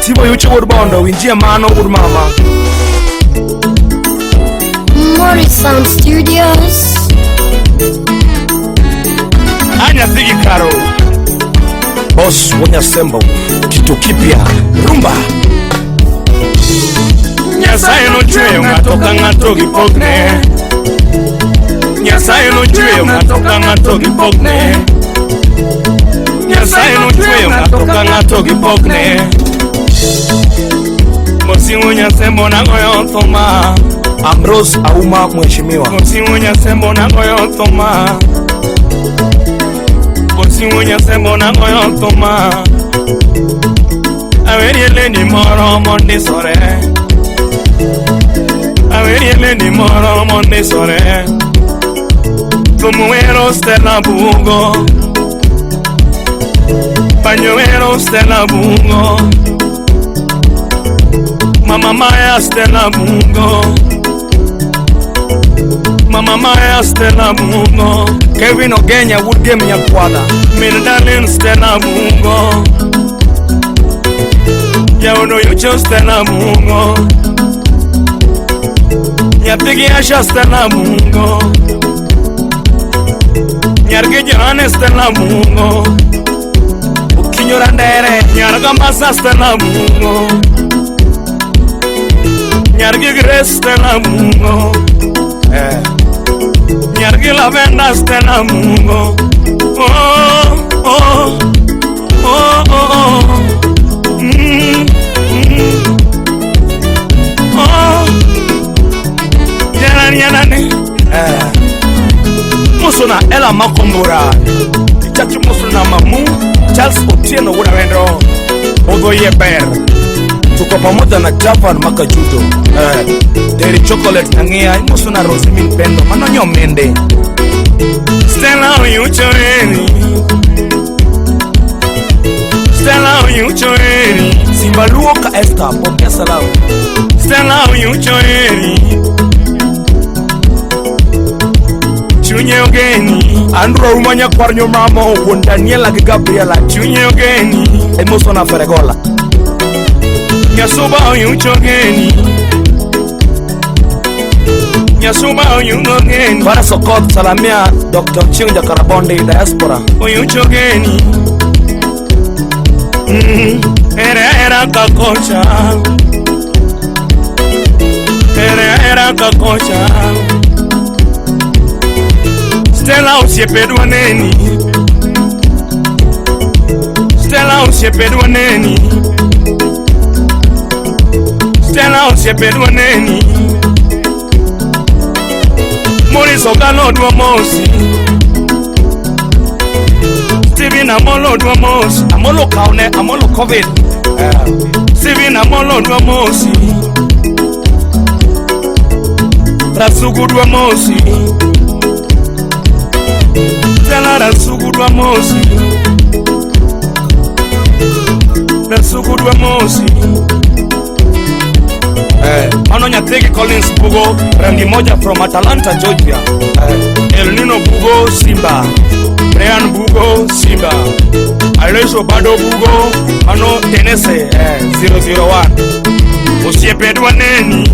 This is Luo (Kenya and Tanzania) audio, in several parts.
Steve Yucho wuod Bondo, winjie mano wuod mama. Morris Sound Studios. Anyathigi karo. Boss Wanyasembo, kitu kipya rumba. Nyasaye nochweyo ng'ato ka ng'ato gi pokne. Nyasaye nochweyo ng'ato ka ng'ato gi pokne. Nyasaye nochweyo ng'ato ka ng'ato gi pokne. Mosimu Nyasembo nagoyo thuma. Ambrose Auma mheshimiwa. Mosimu Nyasembo nagoyo thuma. Mosimu Nyasembo nagoyo thuma. Awerie leni moro mondisore. Awerie leni moro mondisore. Thum wero Stella Bungo. Panyo wero Stella Bungo. Mama Maya Stella Bungo. Mama Maya Stella Bungo. Kevin Ogenya wuod Gem Nyakwada. Min Darlene Stella Bungo. Jaono Yucho Stella Bungo. Nyathigi Asha Stella Bungo. Nyargi Johannes Stella Bungo. Okinyora Ndere. Nyar Gambasa Stella Bungo. Nyargi Grace Stella Bungo. Nyargi Lavenda Stella Bungo. Oh, oh, oh, oh, oh. Mm, mm. Oh. Yanani, yanani. Muso na Ella Makombora. Ichachi muso na Mamu Charles Otieno wuod Awendo. Odho Yeber. Tuko pamoja na Javan Makajuto. Dairy Chocolate Nang'ia. Muso na Rosemin Pendo. Mano nyomende. Stella Oyucho eri. Stella Oyucho eri. Simba Luo ka Esther, pokea salamu. Stella Oyucho eri. Chunye ogeni. Andrew Auma nyakwar nyomamo wuon Daniela gi Gabriela. Chunye ogeni. Emoso na Feregola. Nyasuba Oyucho ogeni. Nyasuba Oyucho ogeni. Bara Sokot salamia Dr. Chieng Jakarabondi diaspora. Oyucho ogeni. Era era kakocha. Era era kakocha. Stella osiepe neni. Stella osiepe neni. Stella osiepe neni. Maurice Ogalo dwa mosi. Steven Amolo dwa mosi. Amolo kaone, Amolo COVID. Steven Amolo dwa mosi. Rasugu dwa mosi. Stella Rasugu dwa mosi. Rasugu dwa mosi. Mano nyathigi Collins Bugo, rangi moja from Atlanta, Georgia. El Nino Bugo Simba. Brian Bugo Simba. Alois Obado Bugo mano Tennessee 001. Osiepe dwa neni.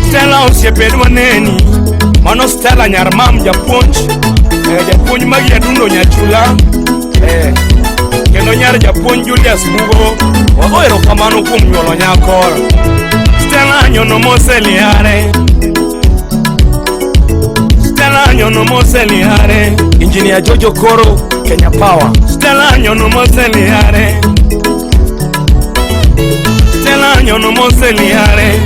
Stella osiepe dwa neni. Mano Stella nyar mam japuonj. Japuonj magi adundo nyachula. Kendo nyar japuonj Julius Bugo. Wago erokamano kuom nyuolo nyako. Stella nyono moseliare. Stella nyono moseliare. Engineer Jojo Koro, Kenya Power. Stella nyono moseliare. Stella nyono moseliare.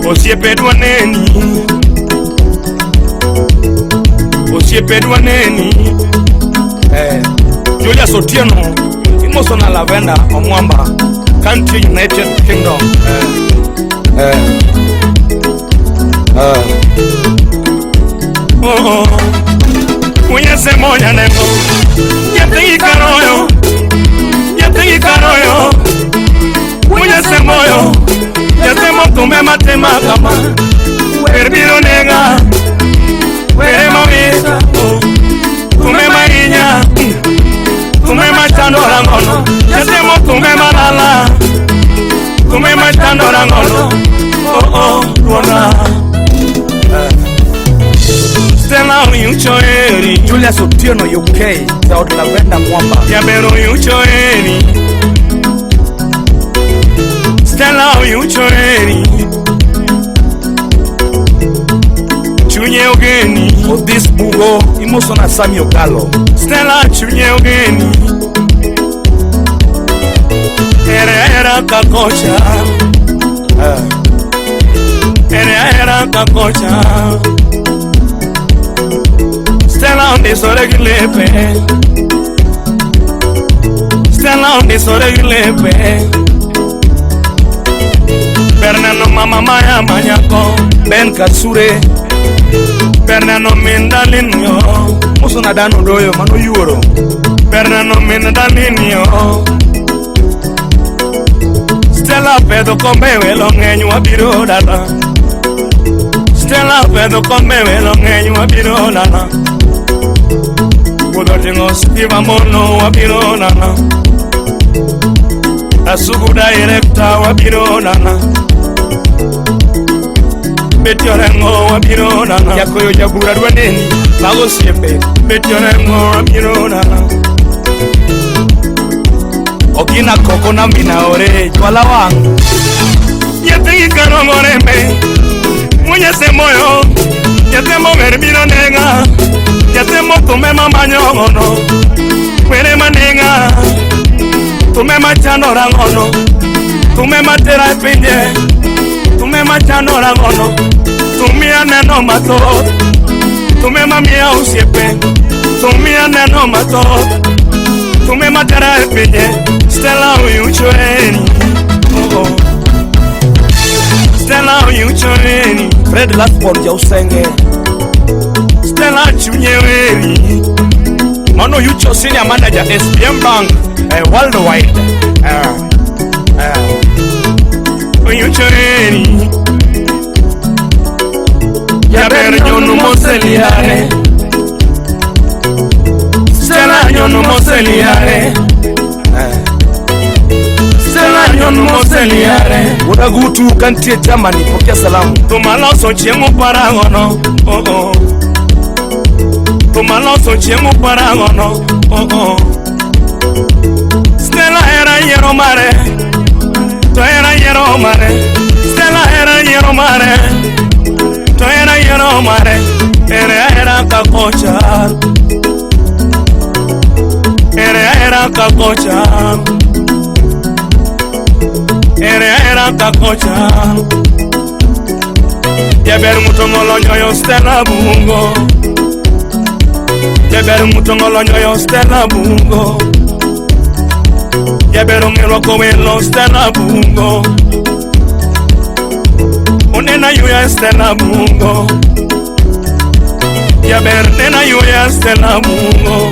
Osiepe dwa neni. Osiepe dwa neni. Julius Otieno imoso na Lavenda Omwamba, Country United Kingdom. Oh, oh. Unyese moya nengo. Nyathigi karoyo. Nyathigi karoyo. Unyese moyo. Nyathi mothumbe matema kama. Wer biro nega. Wer ema wita. Thumbe mahinya. Oyucho eri. Julius Otieno UK, Jaod Lavenda Mwamba. Jaber oyucho eri. Stella oyucho eri. Chunye ogeni. Odhis Bugo, imoso na Sami Ogalo. Stella chunye ogeni. Ere era kakocha. Ere era kakocha. Stella ondisore gi lepe. Stella ondisore gi lepe. Bernano mama maya manyako. Ben Kasure. Bernano mindalinyo. Moso na Dano Doyo mano yuoro. Bernano mindalinyo. Stella pedho kombe welo ng'eny wabiro dala. Stella pedho kombe welo ng'eny wabiro dala. Budho ting'o Steve Amono wabiro dala. Asugu director wabiro dala. Betty Orengo wabiro dala. Jakoyo jabura dwa neni. Mago osiepe. Betty Orengo wabiro dala. Ogina koko na mina ore. Jwala wang'. Nyathi karomo rembe. Munyese moyo. Nyathi momer biro neng'a. Nyathi motume mamanyo ng'ono. Were maneng'a. Tume machandora ng'ono. Tume matera e pinje. Tume machandora ng'ono. Tumia neno mathoth. Tume mamiya osiepe. Tumia neno mathoth. Tume matera e pinje. Stella oyucho eni. Oh, oh. Stella oyucho eni. Fred Lasbon Jausenge. Stella chunye weri. Mano Yucho senior manager SBM Bank worldwide. Oyucho eni. Jaber nyonu moseliare. Stella nyonu moseliare. Stella nyonu moseliare. Wuodagutu kantie Germany, pokea salamu. Tumaloso chiemo parang'ono. Oh oh. Tumaloso chiemo parang'ono. Oh oh. Stella era yiero mare. To era yiero mare. Stella era yiero mare. To era yiero mare. Ere era kakocha. Ere era kakocha. Ere era kakocha. Jaber mutongolo nyoyo Stella Bungo. Jaber mutongolo nyoyo Stella Bungo. Jaber ong'elo kowelo Stella Bungo. Onena yuya Stella Bungo. Jaber nena yuya Stella Bungo.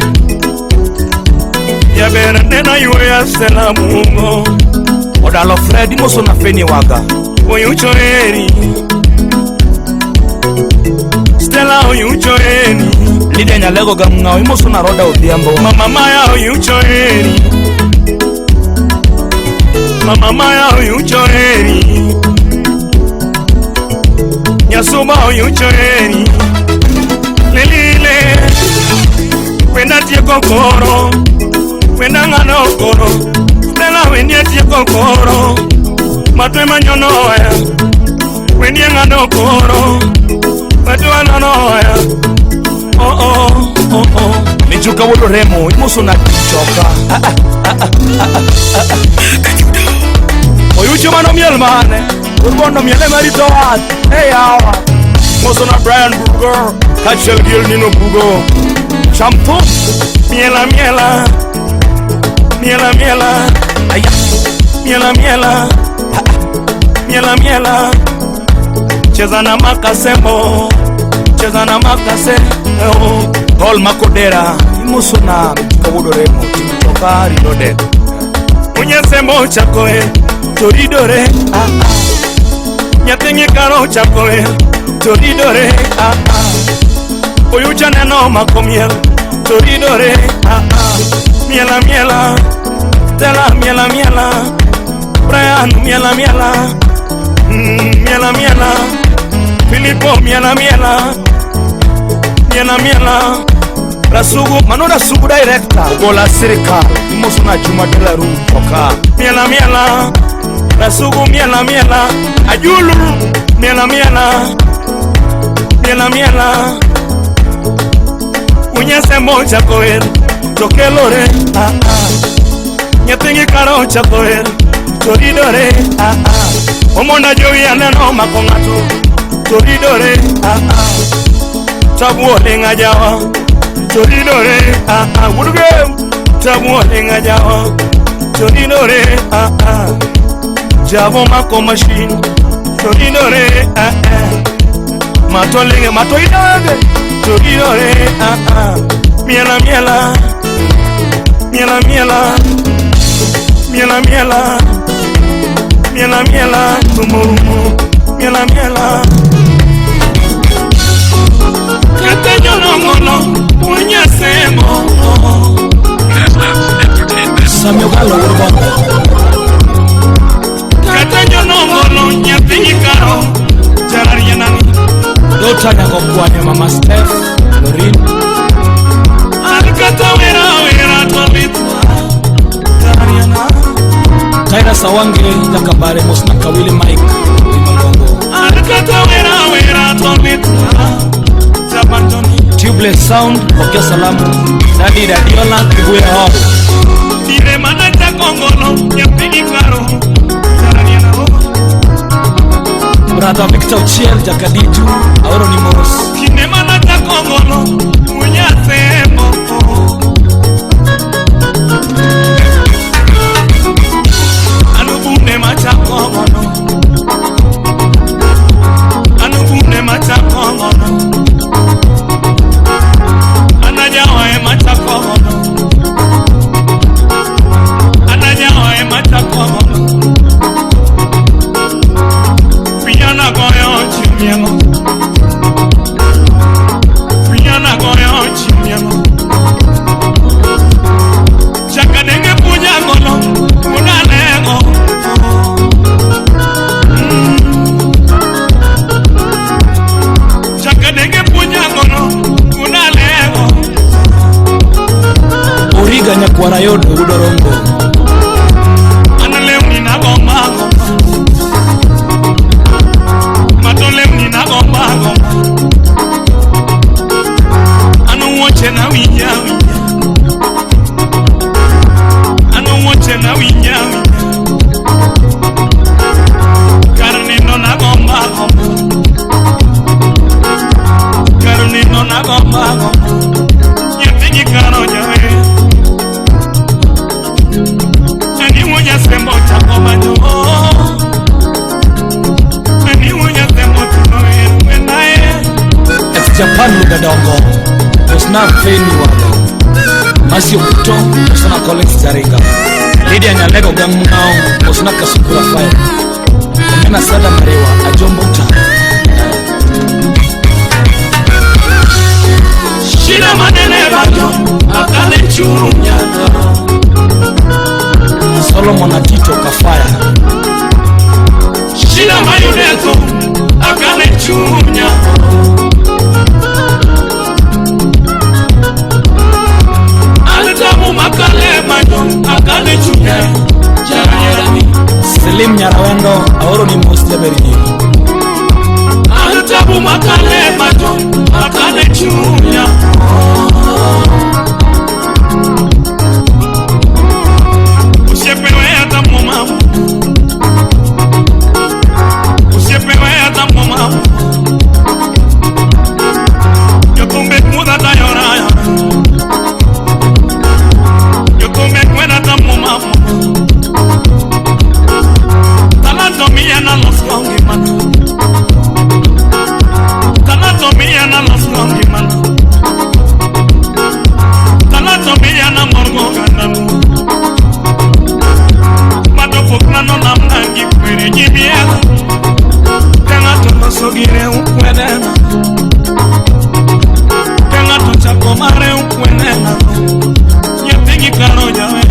Jaber nena yuya Stella Bungo. Odalo Fred imoso na Feni Waga. Oyucho eri. Stella oyucho eni. Lydia Nyalego Gamng'ao imoso na Roda Odhiambo. Mama Maya oyucho eri. Mama Maya oyucho eri. Nyasuba oyucho eri. Lelile. Wenda tieko koro. Wenda ng'ano koro. Stella wendie tieko koro. Matwe manyono oya. Wendie ng'ano koro. Matwe manono oya. Oh oh oh oh. Mijuka wuod Remo imoso na Choka. Oyucho mano miel mane. Urbondo miele marito wat. Hey yawa. Moso na Brian Bugo. Kaachiel gi Elnino Bugo. Cham thum. Miela miela. Miela miela. Aya. Miela miela. Miela miela. Cheza na makasembo. Cheza na makasemo. Paul Makodera imoso na Mijuka wuod Remo. Choka Reloaded. Unyesembo chakoe. Toridore. Ah ah. Nyathi ng'ikaro chakoe. Toridore. Ah ah. Oyucha neno mako miel. Toridore. Ah ah. Miela miela. Stella miela miela. Brian miela miela. Miela miela. Filippo miela miela. Miela miela Rasugu mano Rasugu director Ogola sirikal imoso na Juma Delaru oka miela miela Rasugu miela miela Ajulu miela miela miela miela Unyase mocha koer tokelore ah ah Nyatingi karo chakoer toridore ah ah Omonda jowi aneno mako ng'ato toridore ah ah Tabu olinga jawa toridore ah ah Wuduge tabu olinga jawa toridore ah ah Javo mako machine toridore ah ah Matolinge matoidage toridore ah ah Miela miela miela miela miela miela miela miela tumurumu miela miela Katenyo nongono unyasemo Samuel Galo Wurbongo Katenyo nongono nyathingi karo Jararianani Dota nyakokwane Mama Steph Lorin Ankata wera wera tolitwa Jarariana Taira Sawange Jakabare Mosna Kawili Mike Limalongo Ankata wera wera tolitwa Jabantoni Tubeless Sound pokea salamu Dadi Dadiola Kibuye Hall Dire mana chakongolo nyathingi karo Jarariana Brother Victor Ochiel Jakaditu aoro ni mos Kinde mana chakongolo unyasemo Anubune machakongolo Anubune machakongolo Anajawa e machakongolo Anajawa e machakongolo Pinyana goyo chimielo Pinyana goyo chimielo Chakadenge puja golo unanego Chakadenge puja golo unanego Origa nyakwara yodo Udorongo Ana lewni na gomba gomba Mato lewni na gomba gomba Anu wuoche na winja winja Anu wuoche na winja winja Kar nindo na gomba gomba Kar nindo na gomba gomba Nyathigi karo jawer Ani wuonya sembo chako manyo Ani wuonya sembo chako wenae Ex Japan Lugadongo Osna Feni Wado Masio Kuto Osna Collins Jaringa Lydia Nyalego Gang Mngao Osna Kasukura Fire Omena Sada Marewa Ajombo Uta Shida manene banjo akale chunya Solomon Atito Kafaya Shida mayuneto akale chunya Alitamu makale manjo akale chunya Jarani Selim Nyarawendo aoro ni mos jaberji Alitamu makale manjo akale chunya Usiepewe hata mama Usiepewe hata mama Yo tumbe muda ta yora Yo tumbe kwena ta mama Talento mia na los longi man Talento mia na los longi man Talento mia na morgo gananu Matofokna no namnangi kwere nyibiela Kanga tonosogire ukwenena Kanga tochako mare ukwenena Nyatingi karo jawe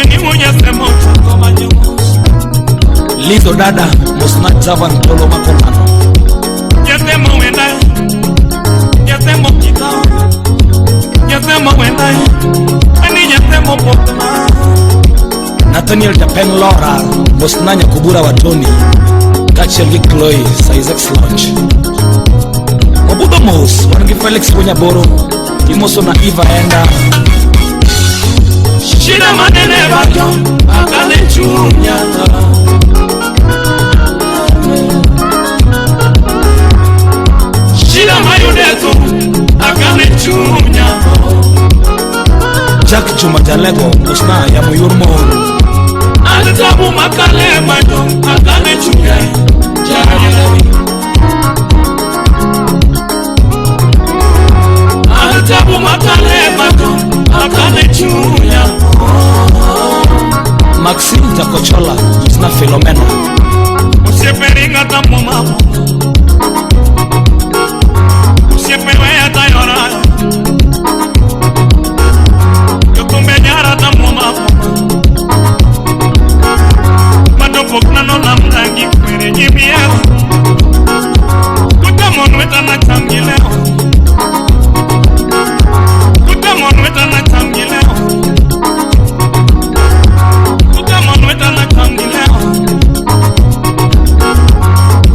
Eni munya semo chako manyemos Lizo Dada Mosna Javan Tolo Makolano Yatemo Nathaniel Japeng Lora, mosna Nyakubura Watoni, kaachiel gi Chloe Isaacs Lounge. Obudho mos, wan gi Felix Wuonyaboro, imoso na Eva Enda. Shida manene bajo akane chunya. Shida mayudeto akane chunya. Jack Juma Jalego, mosna ya Muyur Mon. Alitabu makale majo akane chunya. Jari. Alitabu makale majo akane chunya. Maxine Jakochola, mosna Philomena. Usieperinga tamu mama. Usiepewe tayora. Yokumbenyara tamu mama. Madopokna no lamdangi kwere nyimieo. Kutamonweta na changileo. Kutamonweta na changileo. Kutamonweta na changileo.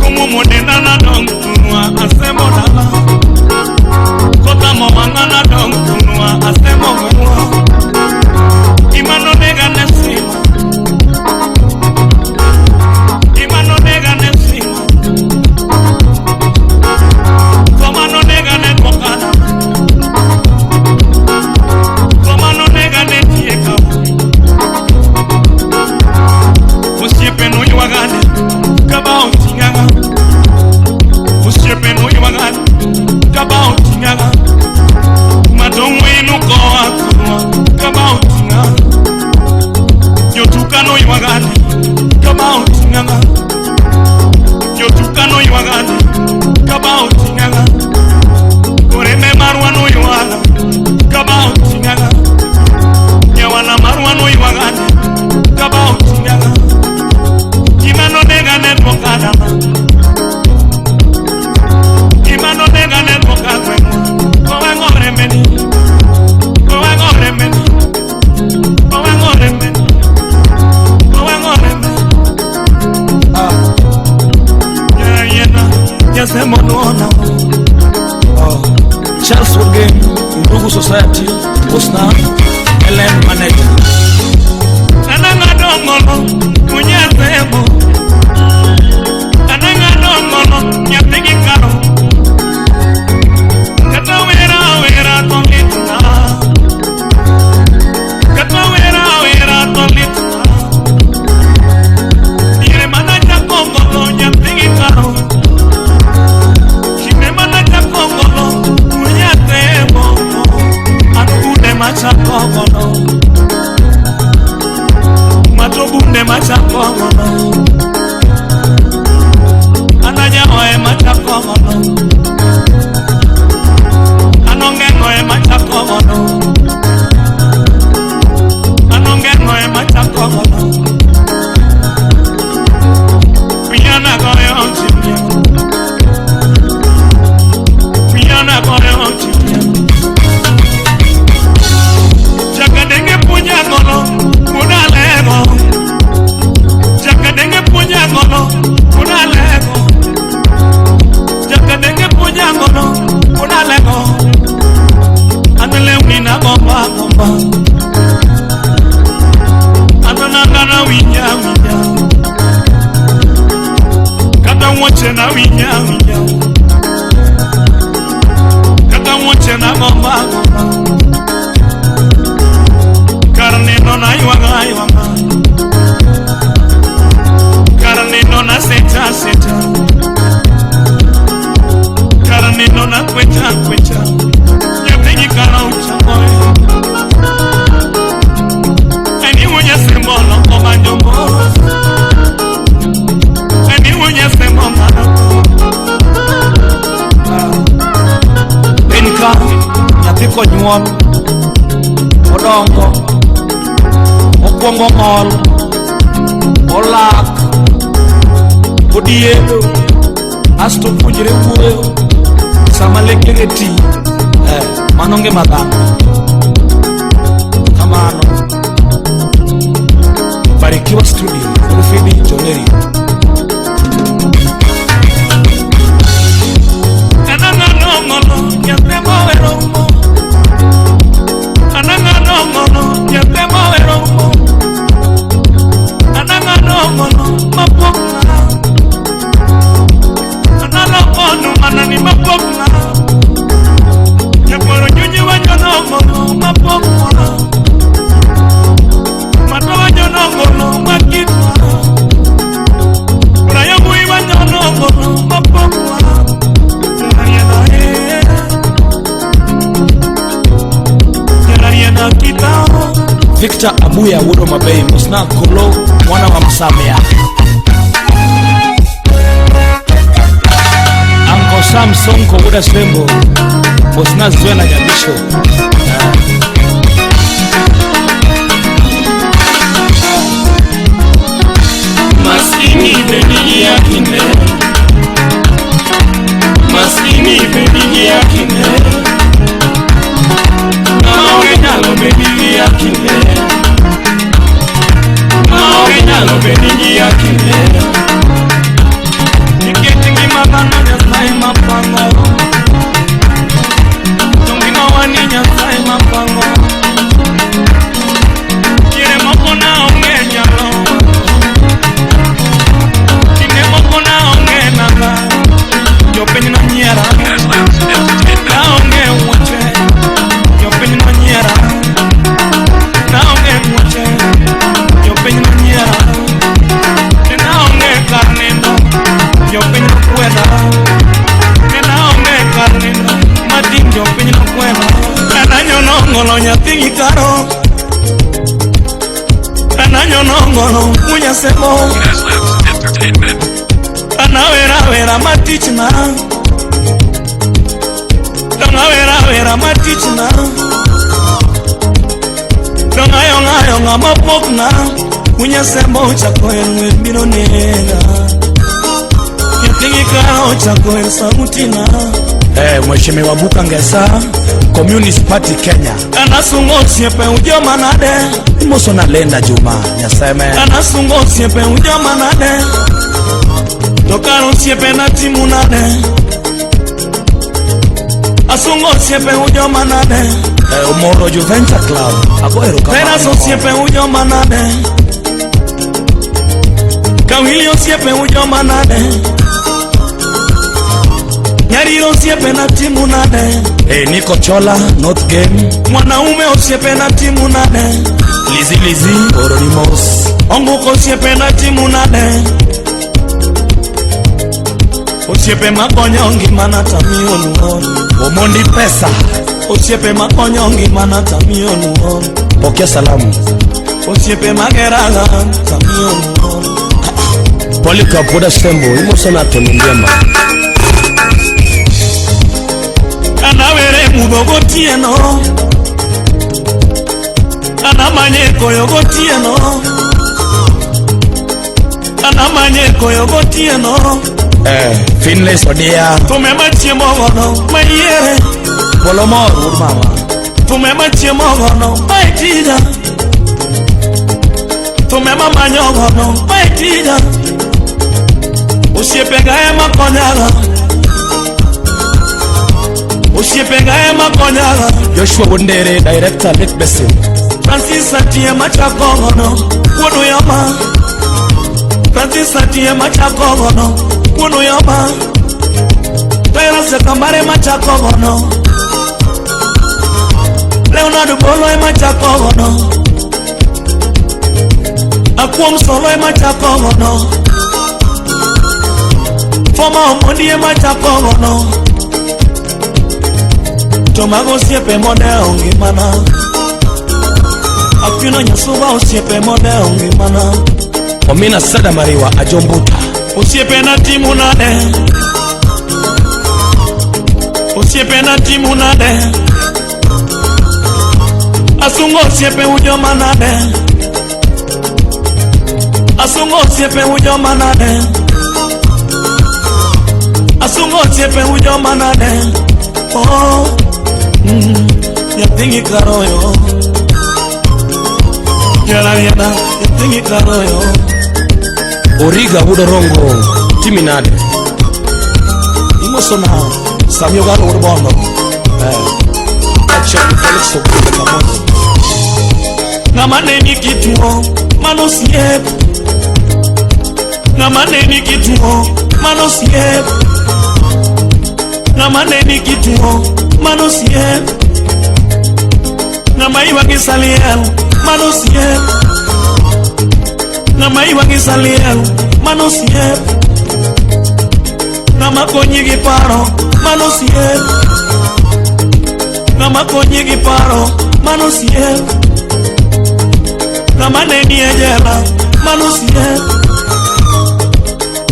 Como modena na dong tunua asemo dala. Kota mo wanga na dong tunua asemo mwa. Imano nega nesima. Imano nega nesima. Komano nega ne kokana. Komano nega ne tieka. Osiepe no ywagane kaba oting'aga. Osiepe no ywagane kaba oting'aga. Madong'weno koa kurwa kaba oting'aga. Jotuka no ywagane kaba oting'aga. Jotuka no ywagane kaba oting'aga. Oreme marwa no ywaga kaba oting'aga. Nyawana marwa no ywagane kaba oting'aga. Imano nega ne dwokadama. Imano nega ne dwokagweng'wa. Owang'ore meni. Owang'ore meni. Owang'ore meni. Owang'ore meni. Ah, Yena yasemonuona. oh. Charles Wogem, Ndugu Society, mosna Ellen Manager. Anang'ado ng'ono unyasemo. Anang'ado ng'ono nyathi gi karo. Kata wera wera to litna. Kata wera wera to litna. Diere mana chako ng'ono nyathi gi karo. Kinde mana chako ng'ono unyasemo. An bunde machako ng'ono. Mato bunde machako ng'ono. Ananyaoe machako ng'ono. Anongeng'oe machako ng'ono. Anongeng'oe machako ng'ono. Pinyana goyo chimie. Pinyana goyo chimie. Jakadenge puonja ng'ono unalego. Jakadenge puonja ng'ono unalego. Jakadenge puonja ng'ono unalego. An lewni nagomba gomba. An nanga nawinja winja. Kata wuoche nawinja winja. Kata wuoche nagomba gomba. Kar nindo naywaga aywaga. Kar nindo naseta seta. Kar nindo nakwecha kwecha. Nyathi gi kara uchamoe. Eni wunyasemo loko manjombo. Eni wunyasemo ng'ano. Piny ka nyathi konyuol odongo okwongo ng'ol olak odiedo asto opuonjre wuoyo sama lekene ti mano ngima dhano kamano. Barikiwa Studio, Phoebe Joneri. Victor Abuya Wudo Mabei Musna Kolo mwana wa Msamia. Uncle Sam Sonko Wuda Sembo Musna Zuena Nyamisho. Maskini benigi ya kine, maskini benigi ya kine, maonge nyalo benigi ya kine, maonge nyalo benigi ya kine. Nikech ngima dhano Nyasaye mapango, to ngima wa ni Nyasaye mapango. Kinde moko naonge nyalo, kinde moko naonge nanga, jopiny nonyiera. Naonge wuoche, jopiny nonyiera. Naonge wuoche, jopiny nonyiera. Naonge kar nindo, jopiny nokweda. Naonge kar nindo, matin jopiny nokweda. Ananyono ngolo nyathi gi karo, ananyono ngolo munyasemo. Anawera wera matichna, dongawera wera matichna, dongayongayonga mapokna. Munyasembo chako en biro nega, nyathi gi karo chako en sautina. Mheshimiwa Buka Ngesa, Communist Party Kenya. Anasungo osiepe ujoma nade, Imoso na Lenda Juma Nyaseme. Anasungo osiepe ujoma nade, to kar osiepe natimu nade. Asungo osiepe ujoma nade, Omoro Juventus Club. Ago erokamano. Teras osiepe ujoma nade, Kawili osiepe ujoma nade, Nyariro osiepe natimu nade, Nico Chola, North Game. Mwanaume osiepe natimu nade, Lizi Lizi, Oronimos. Onguko osiepe natimu nade, Osiepe makonyo ngimana tamiyo luor, Omondi Pesa. Osiepe makonyo ngimana tamiyo luor, Pokea salamu. Osiepe mageraga tamiyo luor. Polycarp Wuda Sembo, imoso na Tony Ndiema. Anawere mudho gotieno, Anamanye koyo gotieno, Anamanye koyo gotieno. Finlay Sodia. Tume machiemo gono mayiere, Polomor Wuod Mama. Tume machiemo gono maitija, Tume mamanyo gono maitija. Osiepe ga ema konyaga, Osiepe ga ema konyaga. Joshua Wondere, Director Lake Basin. Francis Atie machako gono wuod Uyoma, Francis Atie machako gono wuod Uyoma, Tyrus Kambare machako gono, Leonard Bolo ema chako gono, Akuom Solo ema chako gono, Foma Omondi ema chako gono. To mago osiepe modewo ngimana, Aquino Nyasuba osiepe modewo ngimana. Omina Sada Mariwa Ajombuta. Osiepe natimu nade, Osiepe natimu nade, Asungo osiepe ujoma nade, Asungo osiepe ujoma nade, Asungo osiepe ujoma nade. Oh, nyathi gi karoyo, Yarariana, nyathi tingi karoyo. Origa Wudorongo timi nade? Imoso na Sami Ogalo wuod Bondo. Achiel gi Felix Ogundo Kamondo. Ng'ama ne nigi tuo mano osiep. Ng'ama ne nigi tuo mano osiep. Ng'ama ne nigi tuo mano osiep. Ng'ama ywak gi saliel mano osiep. Ng'ama ywak gi saliel mano osiep. Ng'ama konyi gi paro mano osiep. Ng'ama konyi gi paro mano osiep. Ng'ama ne ni e jela mano osiep.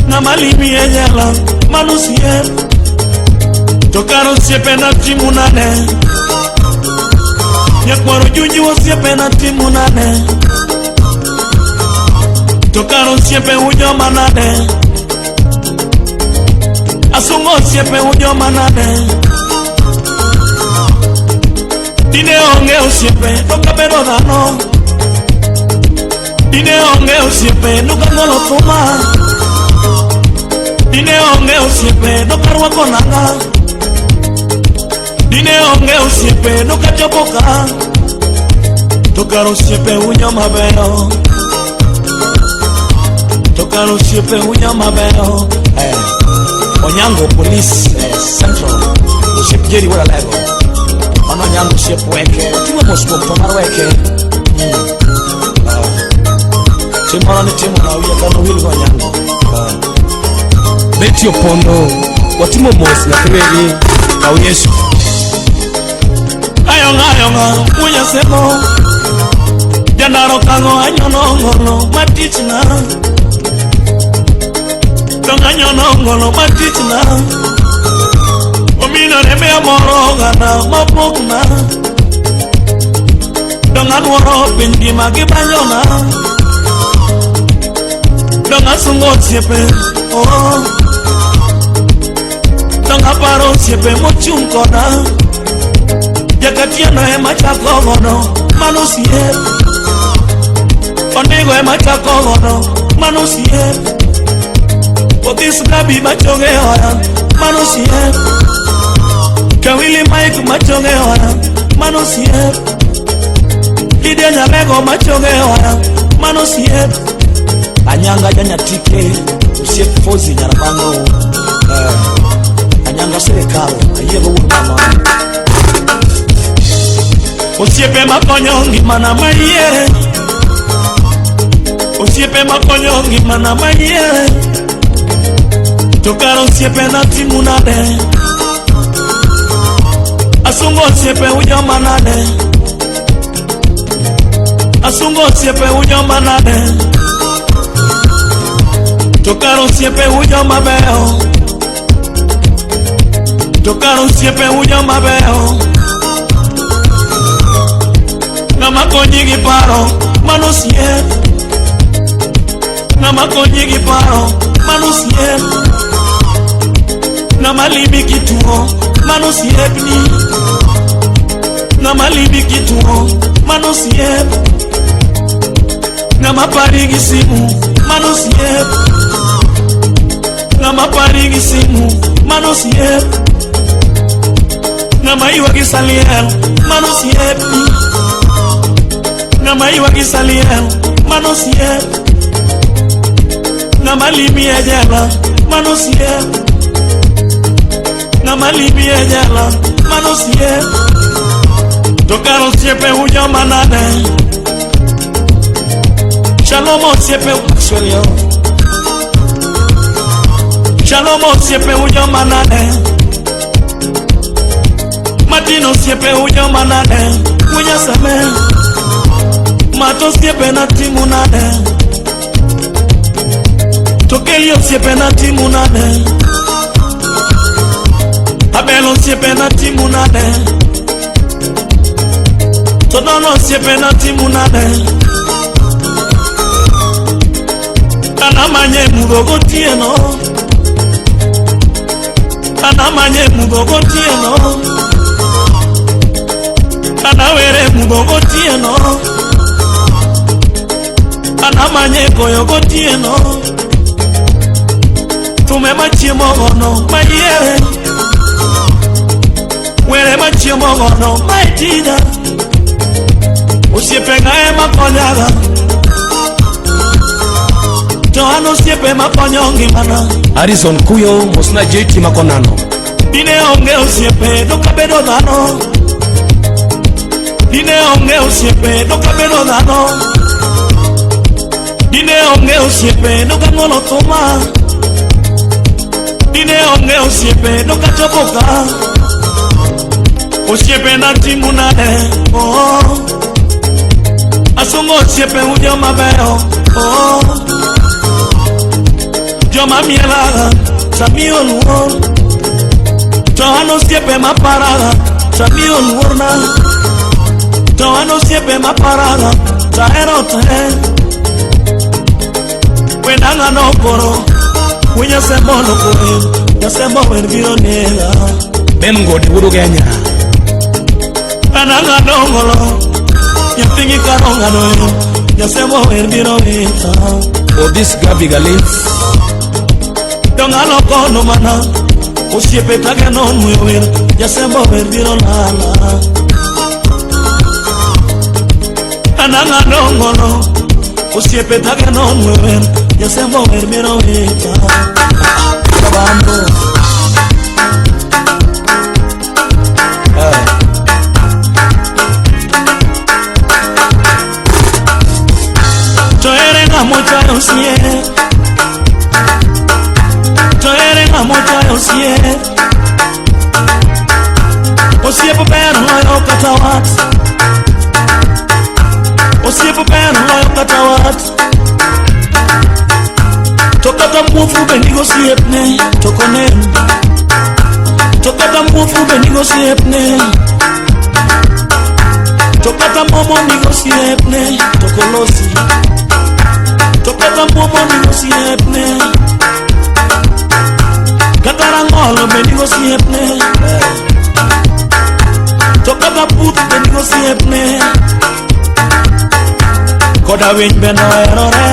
Ng'ama limi e jela mano osiep. To kar osiepena timo nade? Nyakwaro Junju osiepena timo nade? To kar osiepe ujoma nade? Asungo osiepe ujoma nade? Dine onge osiepe nokabedo dhano. Dine onge osiepe nokang'olo thuma. Dine onge osiepe nokarwako nanga. Dine onge osiepe nokachopo ka. To kar osiepe unyo mabeyo. To kar osiepe unyo mabeyo. Onyango Police Central osiep Jerry wuod Alego. Mano Onyango osiep Weke. Watimo mos kuom tho mar Weke. Tim moro nitimo na wiya kano wil go Onyango. Betty Opondo watimo mos nyathi wegi kaw Yesu. Ayonga ayonga wuonya semo. Jandaro kang'o anyono ngolo matichna. Dong anyono ngolo matichna. Omino rembe moro gana mapokna. Dong aluoro piny ngima gi banjona. Dong asungo osiepe oh. Dong aparo osiepe mochung' koda. Jakatieno ema chako godo mano osiep. Onego ema chako godo mano osiep. Odhis Gabi machoge oya mano osiep. Kawili Mike machoge oya mano osiep. Lydia Nyalego machoge oya mano osiep. Anyanga janyatike osiep Fozi Nyarabango. Anyanga sirikal ayiego wuod mama. Osiepe makonyo ngimana mayiere. Osiepe makonyo ngimana mayiere. To kar osiepena timo nade? Asungo osiepe ujoma nade? Asungo osiepe ujoma nade? To kar osiepe ujoma beyo. To kar osiepe ujoma beyo. Ng'ama konyi gi paro mano osiep. Ng'ama konyi gi paro mano osiep. Ng'ama limi kituo mano osiepni. Ng'ama limi kituo mano osiep. Ng'ama pari gi simu mano osiep. Ng'ama pari gi simu mano osiep. Ng'ama ywak gi saliel mano osiepni. Ng'ama ywak gi saliel mano osiep. Ng'ama limi e jela mano osiep. Ng'ama limi e jela mano osiep. To kar osiepe ujoma nade? Shalom osiepe Maxwell yo. Shalom osiepe ujoma nade? Martin osiepe ujoma nade? Wunya seme. Mato osiepe na timo nade? To Keli osiepe na timo nade? Abel osiepe na timo nade? To Dono osiepe na timo nade? Anamanye mudho gotieno. Anamanye mudho gotieno. Anawere mudho gotieno. Anamanye koyo gotieno Tume machiemo gono mayiere Were machiemo gono maetida Osiepe ga ema konyaga To an osiepe makonyo ngimana Harrison Kuyo mosna JT makonano. Dine onge osiepe dokabedo dhano Dine onge osiepe dokabedo dhano Dine onge osiepe dokang'olo thuma Dine onge osiepe dokachopo ka Osiepe natimu nade oh. Asungo osiepe u joma beyo oh. Joma mielaga samiyo luor To an osiepe maparaga samiyo luorna To an osiepe maparaga tahero te Wendanga nokoro Winyasembo nokower Jasembo wer biro nega Ben Ngodi wuod Ugenya. Ananga dongolo Nyathigi karongano Jasembo wer biro wita Odis Gabi Galins. Dongalo kono mana Osiepe tageno nweyo wer Jasembo wer biro lala Ananga dongolo Osiepe tageno nweyo wer Jasembo wer biro wita Kabando. To ere ng'ama ochayo osiep To ere ng'ama ochayo osiep Osiep ber loyo kata wat Osiep ber loyo kata wat To kata muofu be nigi osiepne to ok onen To kata muofu be nigi osiepne To kata momo nigi osiepne to ok olosi To kata momo nigi osiepne Kata rang'olo be nigi osiepne To kata puth be nigi osiepne Koda winy bende oherore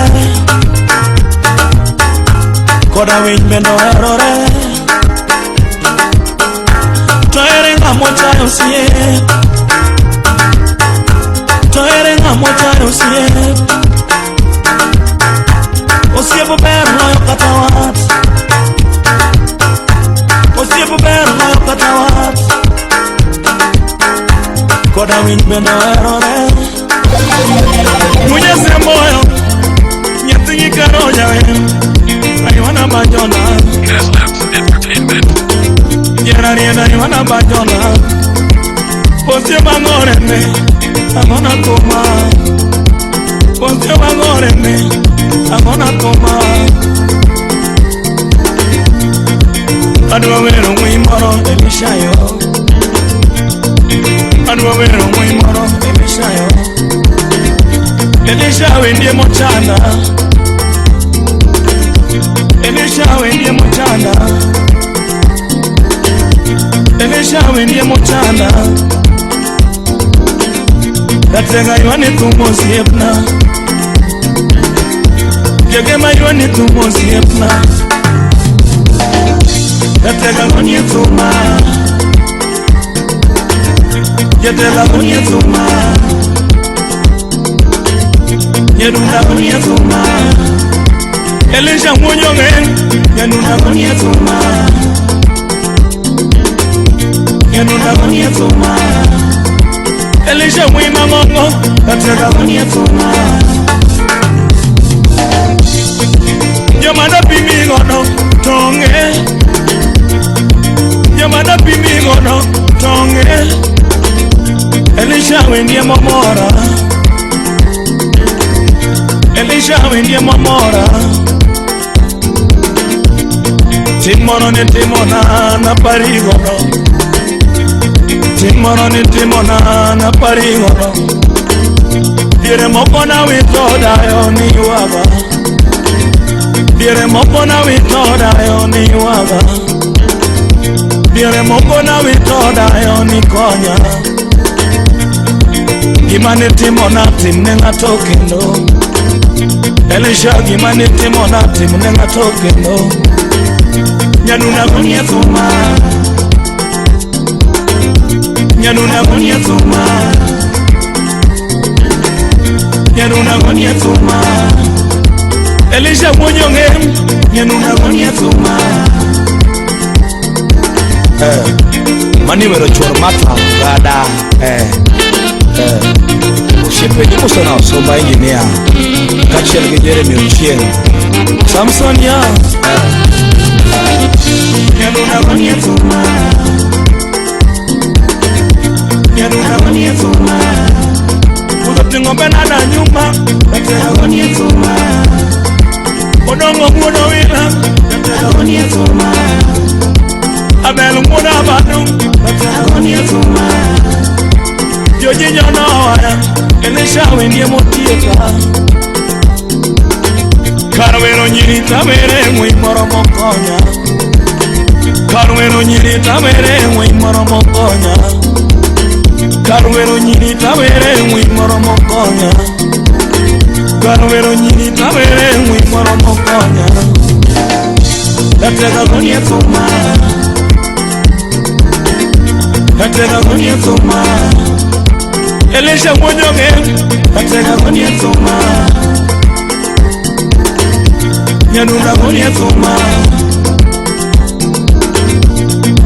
Koda winy bende oherore To ere ng'ama ochayo osiep To ere ng'ama ochayo osiep Osiep ber loyo kata wat Osiep ber loyo kata wat Koda winy bende oherore Munyasemboyo Nyathigi karo jawer Aywana banjona Yerariena aywana banjona Osiep ang'orene Ang'ona thuma Osiep ang'orene Ang'ona thuma Adwa wero ng'we moro Elisha yo Adwa wero ng'we moro Elisha yo Elisha wendie mochana Elisha wendie mochana Elisha wendie mochana Ratega ywani thum osiepna Jagema ywani thum osiepna Ratega gonie thuma Jatela gonie thuma Nyadunda gonie thuma Elisha mwonyonge Nyadunda gonie thuma Nyadunda gonie thuma Elisha mwima ngongo Ratega gonie thuma Jomana pimi gono tonge Jomana pimi gono tonge Elisha wendie momora Elisha wendie momora Timoro ni timona na parigono Timoro ni timona na parigono Diere moko na wito dayo ni ywaga Diere moko na wito dayo ni ywaga Diere moko na wito dayo ni konya Gima ne timona timne ng'ato kendo. Elisha gima nitimona tim ne ng'ato kendo. Nyanuna gonie thuma. Nyanuna gonie thuma. Nyanuna gonie thuma. Elisha mwonyo ng'em. Nyanuna gonie thuma. Mani wero chuor Martha Gada osiepe ni Musa na Osomba engineer kaachiel gi Jeremy Ochieng Samson ya Nyanuna gonie thuma. Nyanuna gonie thuma. Uzoting'o Benada nyuma. Nyanuna gonie thuma. Odongo wuod Owila. Nyanuna gonie thuma. Abel wuod Abadu. Nyanuna gonie thuma. Jojinyo nowaya. Elisha wendie motieka. Kar wero nyiri tawere ng'we moro mokonya. Kar wero nyiri tawere ng'we moro mokonya. Kar wero nyiri tawere ng'we moro mokonya. Kar wero nyiri tawere ng'we moro mokonya. Natega gonie thuma. Natega gonie thuma. Elisha mwonyo ng'e. Natega gonie thuma. Nyanuna gonie thuma.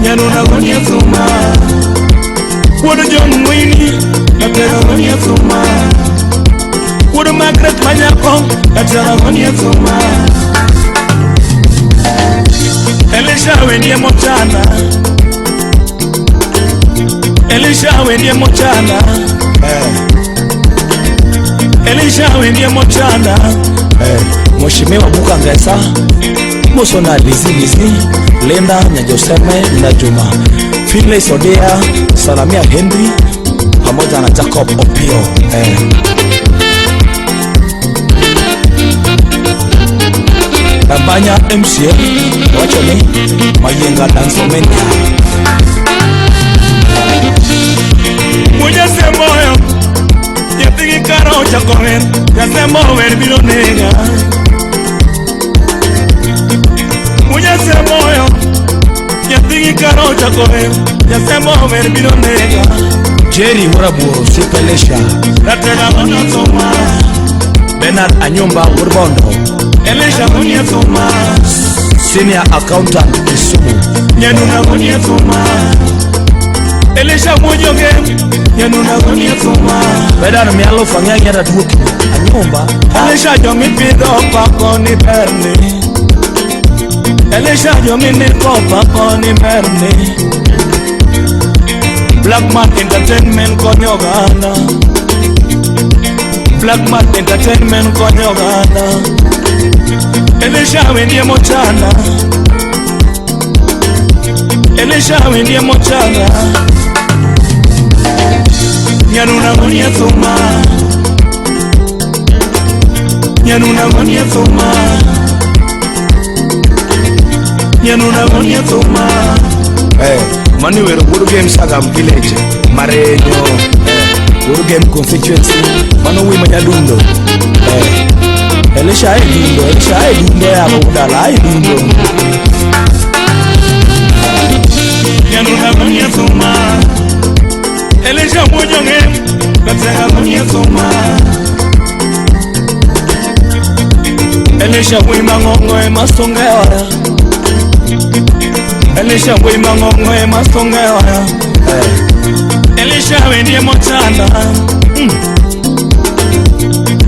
Nyanuna gonie thuma. Wuod John Mwini. Natega gonie thuma. Wuod Margaret Manyako. Natega gonie thuma. Elisha wendie mochana. Elisha wendie mochana. Elisha wendie mochana. Mheshimiwa Buka Ngesa Musona Lizi Lizi Linda Nyajoseme na Juma Finlay Sodea Salamia Henry pamoja na Jacob Opio Babanya MCA wacho ni Mayenga Dansomania. Mujasemoyo nyathigi kara ochako wer, jasemo wer biro nega. Mujasemoyo nyathigi kara ochako wer, jasemo wer biro nega. Jerry Murabuoro Sipelesha Ratega gono thuma. Bernard Anyumba Urbondo Elisha gonie thuma. Senior Accountant Kisumu. Nyanuna gonie thuma. Elisha mwonyoge. Nyanuna gonie thuma. Bernard Mialo Fang'ang'e Raduoki Anyumba. Elisha jomipidho pako ni berni. Elisha jominiko pako ni berni. Blackman Entertainment konyo oganda. Blackman Entertainment konyo oganda. Elisha wendie mochana. Elisha wendie mochana. Nyanuna gonie thuma. Nyanuna gonie thuma. Nyanuna gonie thuma. Mani wero Wuod Gem Sagam Village Marenyo Wuod Gem Constituency mano wi manyadundo Elisha ai dundo, Elisha ai dundo ya udala ai dundo. Nyanuna gonie thuma. Elisha mwonyo ng'e. Katega gonie thuma. Elisha wima ng'ong'o ema songe oya. Elisha wima ng'ong'o ema songe oya. Elisha wendie mochana.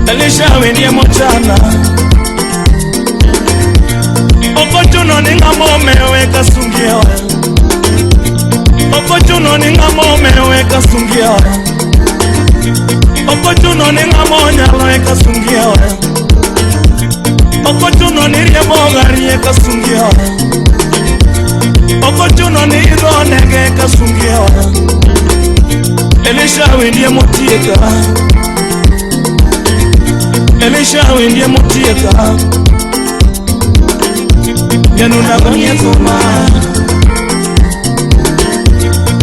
Elisha wendie mochana. Okochuno ni ng'ama omewe kasungi oya. Okochuno ni ng'ama omewe kasungi oya. Okochuno ni ng'ama onyalo e kasungi oya. Okochuno ni riembo gari e kasungi oya. Okochuno ni idho ndege e kasungi oya. Elisha wendie motieka. Elisha wendie motieka. Nyanuna gonie thuma.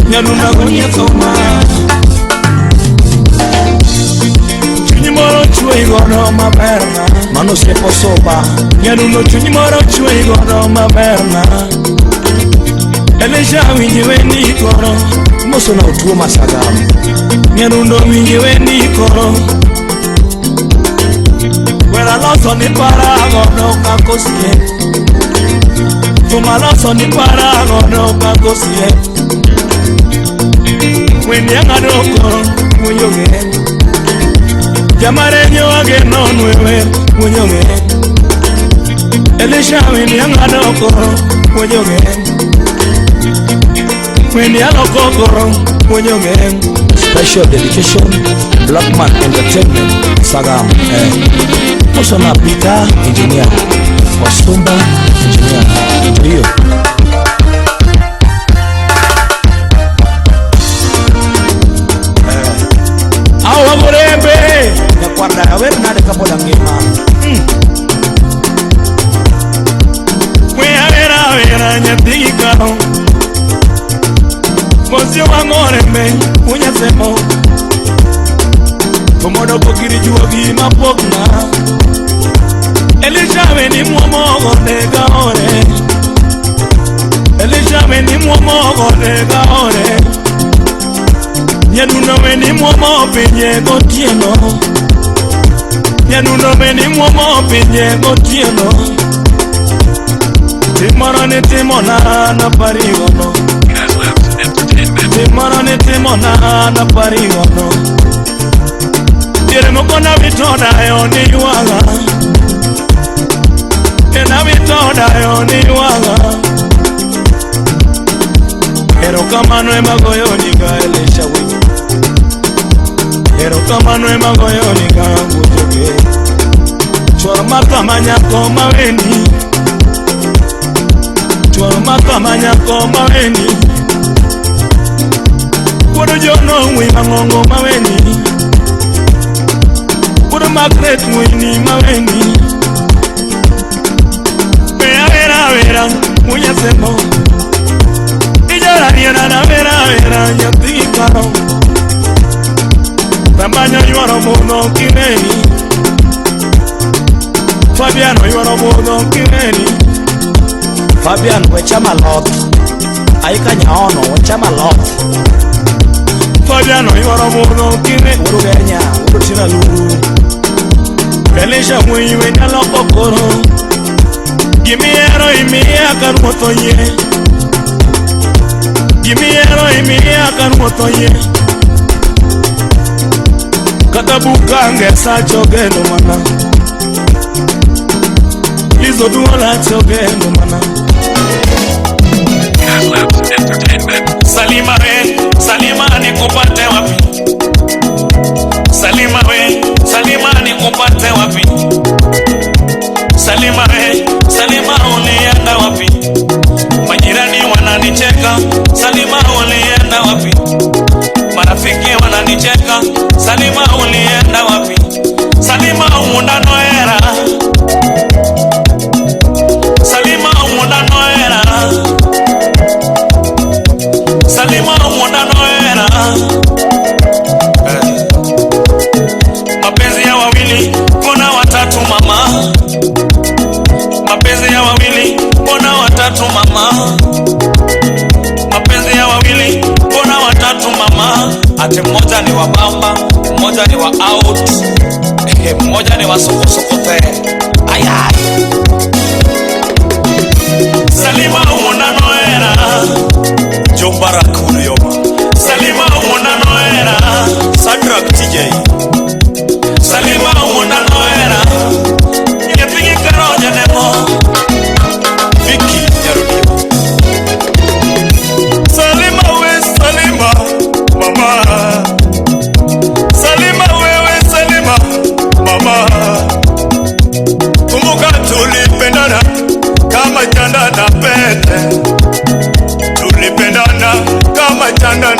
Nyanuna gonie thuma. Chuny moro chwe godo maberna. Mano osiepo soba. Nyadundo chuny moro chwe godo maberna. Elisha winji wendi koro. Moso na otuo masagam. Nyadundo winji wendi koro. Wera loso ni para godo kakosie. Tuma loso ni para godo kakosie. Wendi ang'ado koro winjoge. Jamarenyo ageno nwewe winjoge. Elisha wendi ang'ado koro winjoge. Wendi aloko koro winjoge. Special dedication Blackman Entertainment Sagam. Moso na Peter Engineer. Osumba Engineer. Ndio. Awa gorembe. Nyakwar wer nade kapod angima. We awera awera nyathi gi karo. Mosio wang'orembe unyasemo. Tomodo pokiri juogi mapokna. Elisha weni muomo gode gaore. Elisha weni muomo gode gaore. Nyadundo weni muomo pinye gotieno. Nyadundo weni muomo pinye gotieno. Timoro ni timona na parigono. Timoro ni timona na parigono. Diere moko na wito dayo ni ywaga. Na wito dayo ni ywaga. Erokamano ema goyo niga Elisha we. Erokamano ema goyo niga wuojoge. Chwor maka manyako maweni. Chwor maka manyako maweni. Wuod jono ng'we mang'ongo maweni. Wuod Margaret ng'weni maweni. Wera wera wera munyasemo. Ijara riera na wera wera nyathi gi karo. Rambanyo yworo budho kineni. Fabiano yworo budho kineni. Fabian wechama alot. Aika nyaono wechama alot. Fabiano yworo budho kineni. Wuod Ugenya, wuod Tina Luru. Elisha wuoyi we nyaloko koro. Gimihero imiya kar wuoth oyie. Gimihero imiya kar wuoth oyie. Kata bukange sacho geno mana. Lizo duola cho geno mana. Salima we, Salima nikupate wapi? Salima we, Salima nikupate wapi? Salima we, Salima ulienda wapi? Majirani wananicheka, Salima ulienda wapi? Marafiki wananicheka, Salima ulienda wapi? Salima umunda noera. Salima umunda noera. Salima umunda noera. Mapenzi ya wawili, mbona watatu mama? Mapenzi ya wawili, mbona watatu mama? Mapenzi ya wawili, mbona watatu mama? Ati mmoja ni wa bamba, mmoja ni wa out, mmoja ni wa sokosokote. Ayay. Salima umunda noera. Jombara Kuriyoma. Salima umunda noera. Sadrak TJ. Salima umunda noera. Nyepigi karoja nemo. Vicky Nyarudio. Salima we Salima mama. Salima wewe Salima mama. Kumbuka tulipendana kama chanda na pete. Tulipendana kama chanda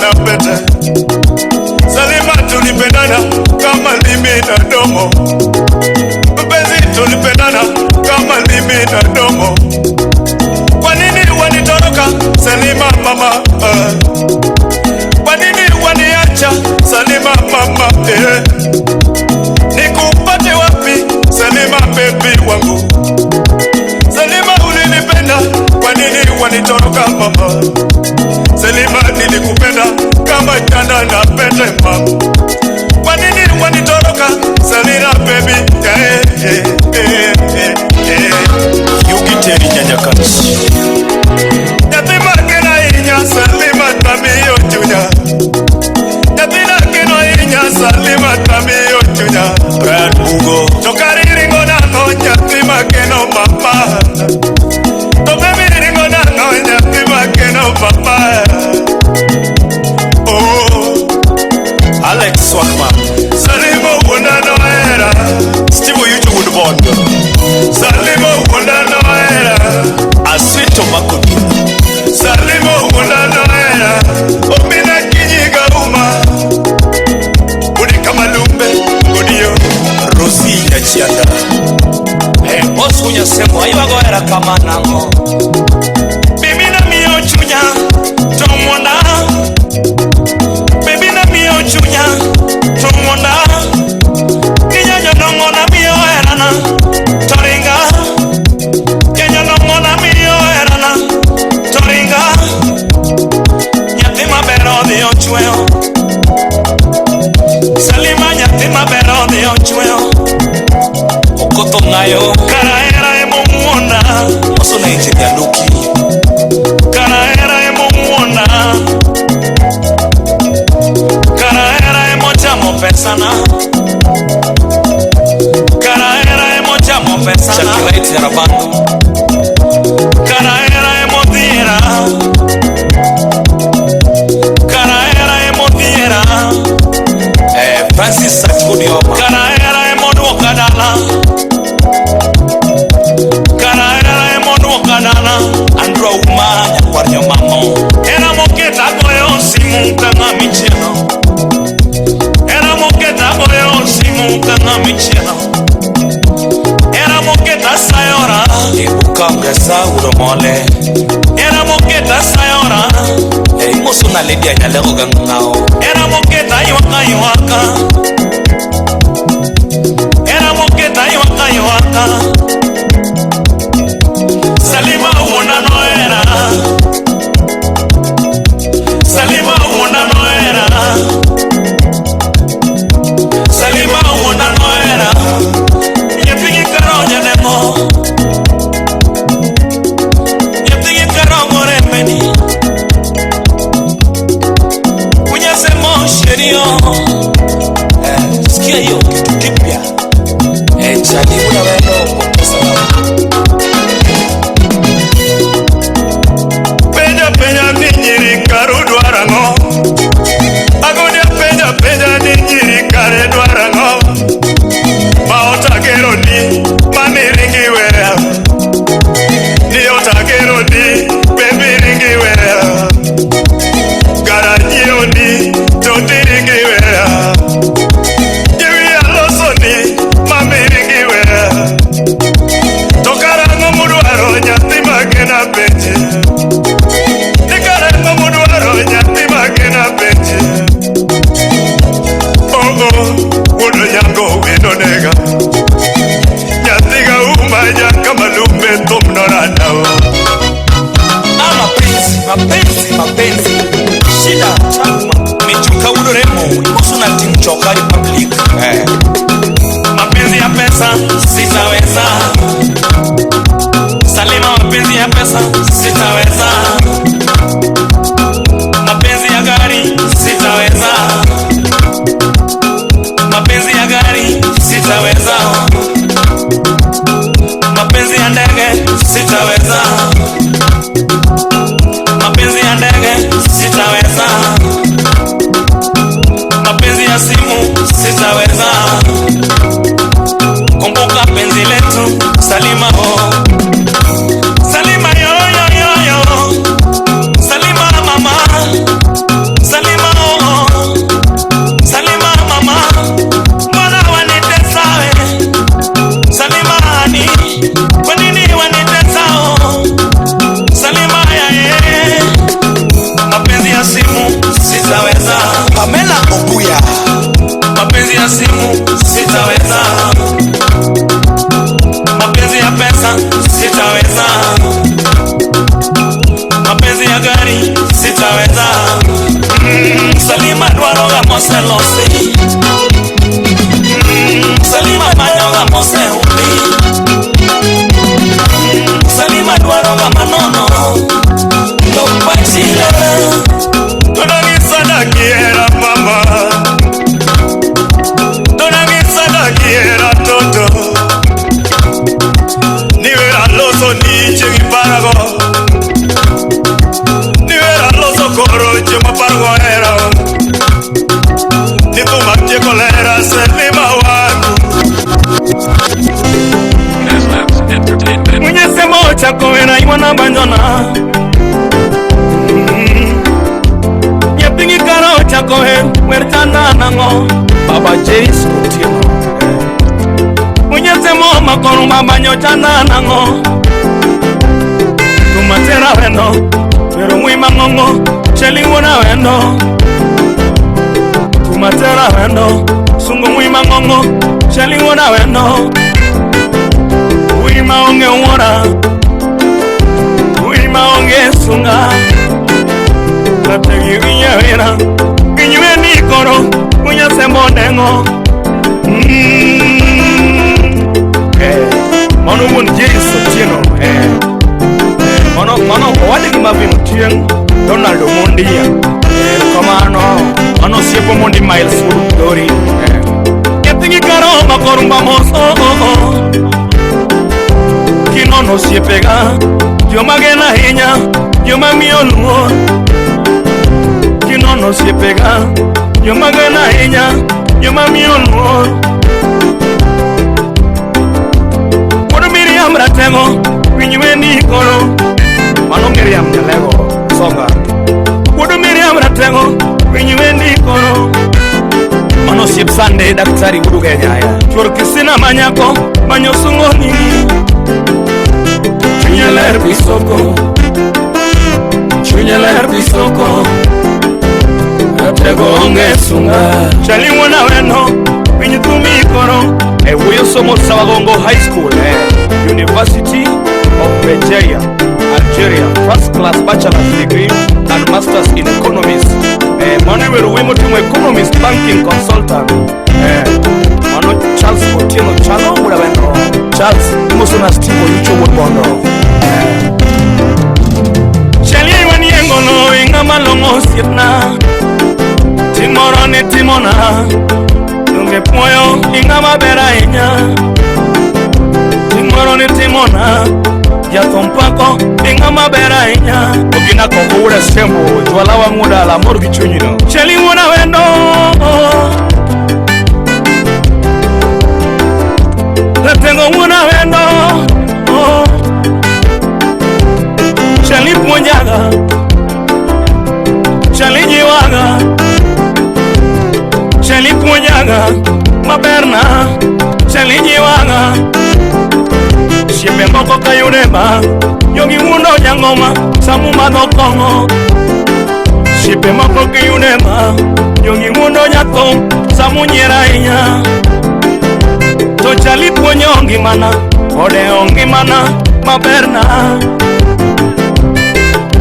pesana. Kara hera emochamo pesana. Shakira Yarabandu. Kara hera emodhiera. Kara hera emodhiera. Francis Sachkudioma. Kara hera emoduoka dala. Kara hera emoduoka dala. Andrew Auma nyakwar nyomamo. Hera moketa goyo simu ka ng'ama ichielo. Hera moketa goyo simu ka ng'ama ichielo. Hera moketa sayora. Ebuka Mgasa Uromole. Hera moketa sayora. Imoso na Lydia Nyalego Gang'ao. Hera moketa ywaka ywaka. Hera moketa ywaka ywaka. Salima wuona nohera. Salima wuona nohera. Salima wuona nohera. Nyathigi karonya nemo. Nyathigi karongo remeni. Unyasemo sherio. Sikia hiyo kitu kipya. Chali unawendo kwa sababu. Penja penja ni nyiri karu dwarang'o. Agonia penja penja ni nyiri kare dwarang'o. Ma otagero ni mami ringi weya. Ni otagero ni baby ringi weya. Gara nyiewo ni toti ringi weya. Jewi aloso ni mami ringi weya. To karang'o mudwaro nyathi magena penje. Ni karang'o mudwaro nyathi magena penje. Oh oh, wuod Onyango wino nega. Nyathi ga uma nyaka malumbe thum noranda. Ah, mapenzi, mapenzi, mapenzi. Shida chama. Michuka Udoremo. Imoso na team Choka Republic. Mapenzi ya pesa sitaweza. Salima, mapenzi ya pesa sitaweza. Mapenzi ya gari sitaweza. Mapenzi ya gari sitaweza. Mapenzi ya ndege sitaweza. Mapenzi ya ndege sitaweza. Mapenzi ya simu sitaweza. Kumbuka penzi letu Salima oh. Salima yo yo yo yo. Salima mama. Salima oh. Salima mama. Mbona wanitesa we? Salima hani. Kwa nini wanitesa oh? Salima ya ye. Mapenzi ya simu sitaweza. Pamela Obuya. Mapenzi ya simu sitaweza. Mapenzi ya pesa sitaweza. Mapenzi ya gari sitaweza. Salima dwaro ga moselosi. Salima manyo ga moseumbi. Salima dwaro ga manono. Lopachile. Tonangisa kiera mama. Tonangisa kiera toto. Niwera loso ni chengi parago. Niwera loso koro chema parago era. Nituma chekolera selima wangu. Mwenyesemo chako era iwana banjona. Nyapingi karo chako he wertana nango. Baba James Otieno. Mwenyesemo makoro mabanyo chana nango. Tumatera wendo, pero muy mangongo, chelingo na wendo. Tumatera wendo, sungo muy mangongo, chelingo na wendo. Uima onge wora, uima onge sunga. Kategi winya wera, inywe ni koro, unyasemo nengo. Mano wuon James Otieno. Mano mano owadgi Marvin Otieng, Donald Omondia. Kamano mano osiepo Mondi Miles Wuod Dori. Joma geno ahinya, joma miyo luor. Kinono osiepega, joma geno ahinya, joma miyo luor. Wuod Miriam Ratego, winj wendi koro. Mano Miriam Nyalego, songa. Wuod Miriam Ratego, winj wendi koro. Mano osiep Sunday daktari wuod Ugenya ya. Chuor Kristina manyako, manyo sungo nyingi. Chunye ler pisoko, chunye ler pisoko. Ratego onge sunga. Chali wuon awendo, winj thumi koro. E wuoyo somo Sawagongo High School, University of Bejaia, Algeria, first class bachelor's degree and masters in economics. Mano iwero wuoyi motimo economist banking consultant. Mano Charles Otieno Chalo wuod Awendo. Charles imoso na Steve Oyucho wuod Bondo. Chali wanie ngolo ing'ama long'o osiepna. Tim moro ni timona, donge puoyo ing'ama ber ahinya. Tim moro ni timona, jathum pako ing'ama ber ahinya. Ogina koko wuod Asembo, jwala wang' wuod Ala, amor gi chunyino. Chali wuon awendo, Ratego wuon awendo, Chali puonjaga, Chali jiwaga, Chali puonjaga maberna, Chali jiwaga. Osiepe moko kayude ba, jogi wuondo jangoma samu madho kong'o. Osiepe moko kiyude ba, jogi wuondo jathum samu nyiero ahinya. To Chali puonjo ngimana, odewo ngimana maberna.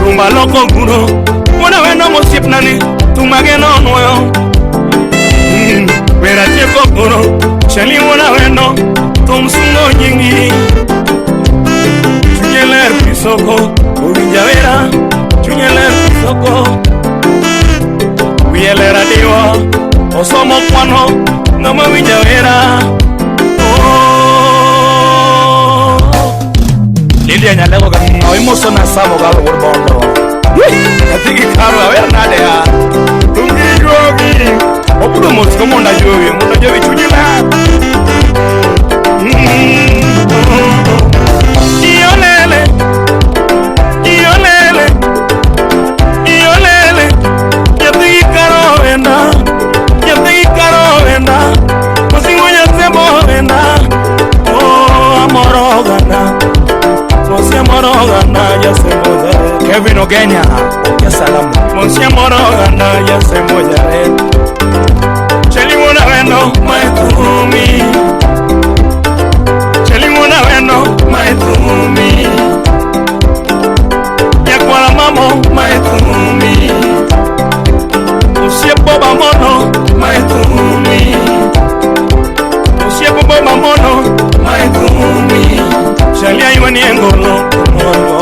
Rumba loko guro, wuon awendo mosiepnani, thum ageno nuoyo. Wer atieko koro, Chali wuon awendo, thum sungo nyingi. Chunye ler pisoko, owinja wera, chunye ler pisoko. Wiye ler adiwa, osomo kwano, ng'ama winja wera. Oh. Lydia Nyalego ga imoso na Samo Galo wuod Bondo. Nyathi gi karo awer nade ya. Thum gi juogi. Obudo mos ko mondo ajowi, mondo ajowi chunyi ler. Iolele, iolele, iolele, nyathi gi karo wenda, nyathi gi karo wenda, osingo nyasembo wenda, oh amoro oganda, mosi amoro oganda jasembo jare. Kevin Ogenya, ya salamu. Mosi amoro oganda jasembo jare. Chali wuon awendo mae thumi, Chali wuon awendo mae thumi, nyakwara mamo mae thumi, osiep boba mono mae thumi, osiep boba mono mae thumi. Chali ayweni e ngolo komorgo,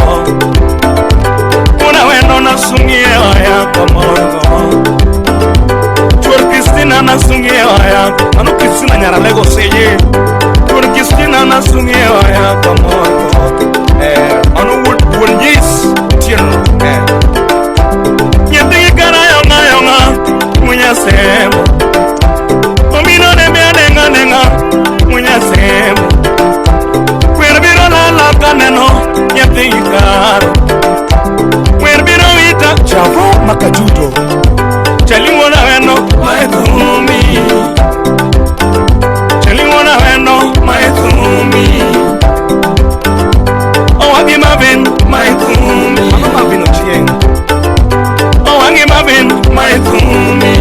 wuon awendo nasungie oya komorgo. Chuor Kristina nasungie oya, Mano Kristina Nyaralego seje. Chuor Kristina nasungie oya komorgo. Mano wuod wuon Jis Otieno. Nyathi gi kara yong'a yong'a munya semo, omino ne be neng'a neng'a munya semo. Kwer biro lala kaneno nyathi gi karo, kwer biro wita. Chavo Makajudo. Chali wuon awendo mae thumi, Chali wuon awendo mae thumi, Owagi Marvin mae thumi, Mano Marvin Ochieng. Owangi Marvin mae thumi,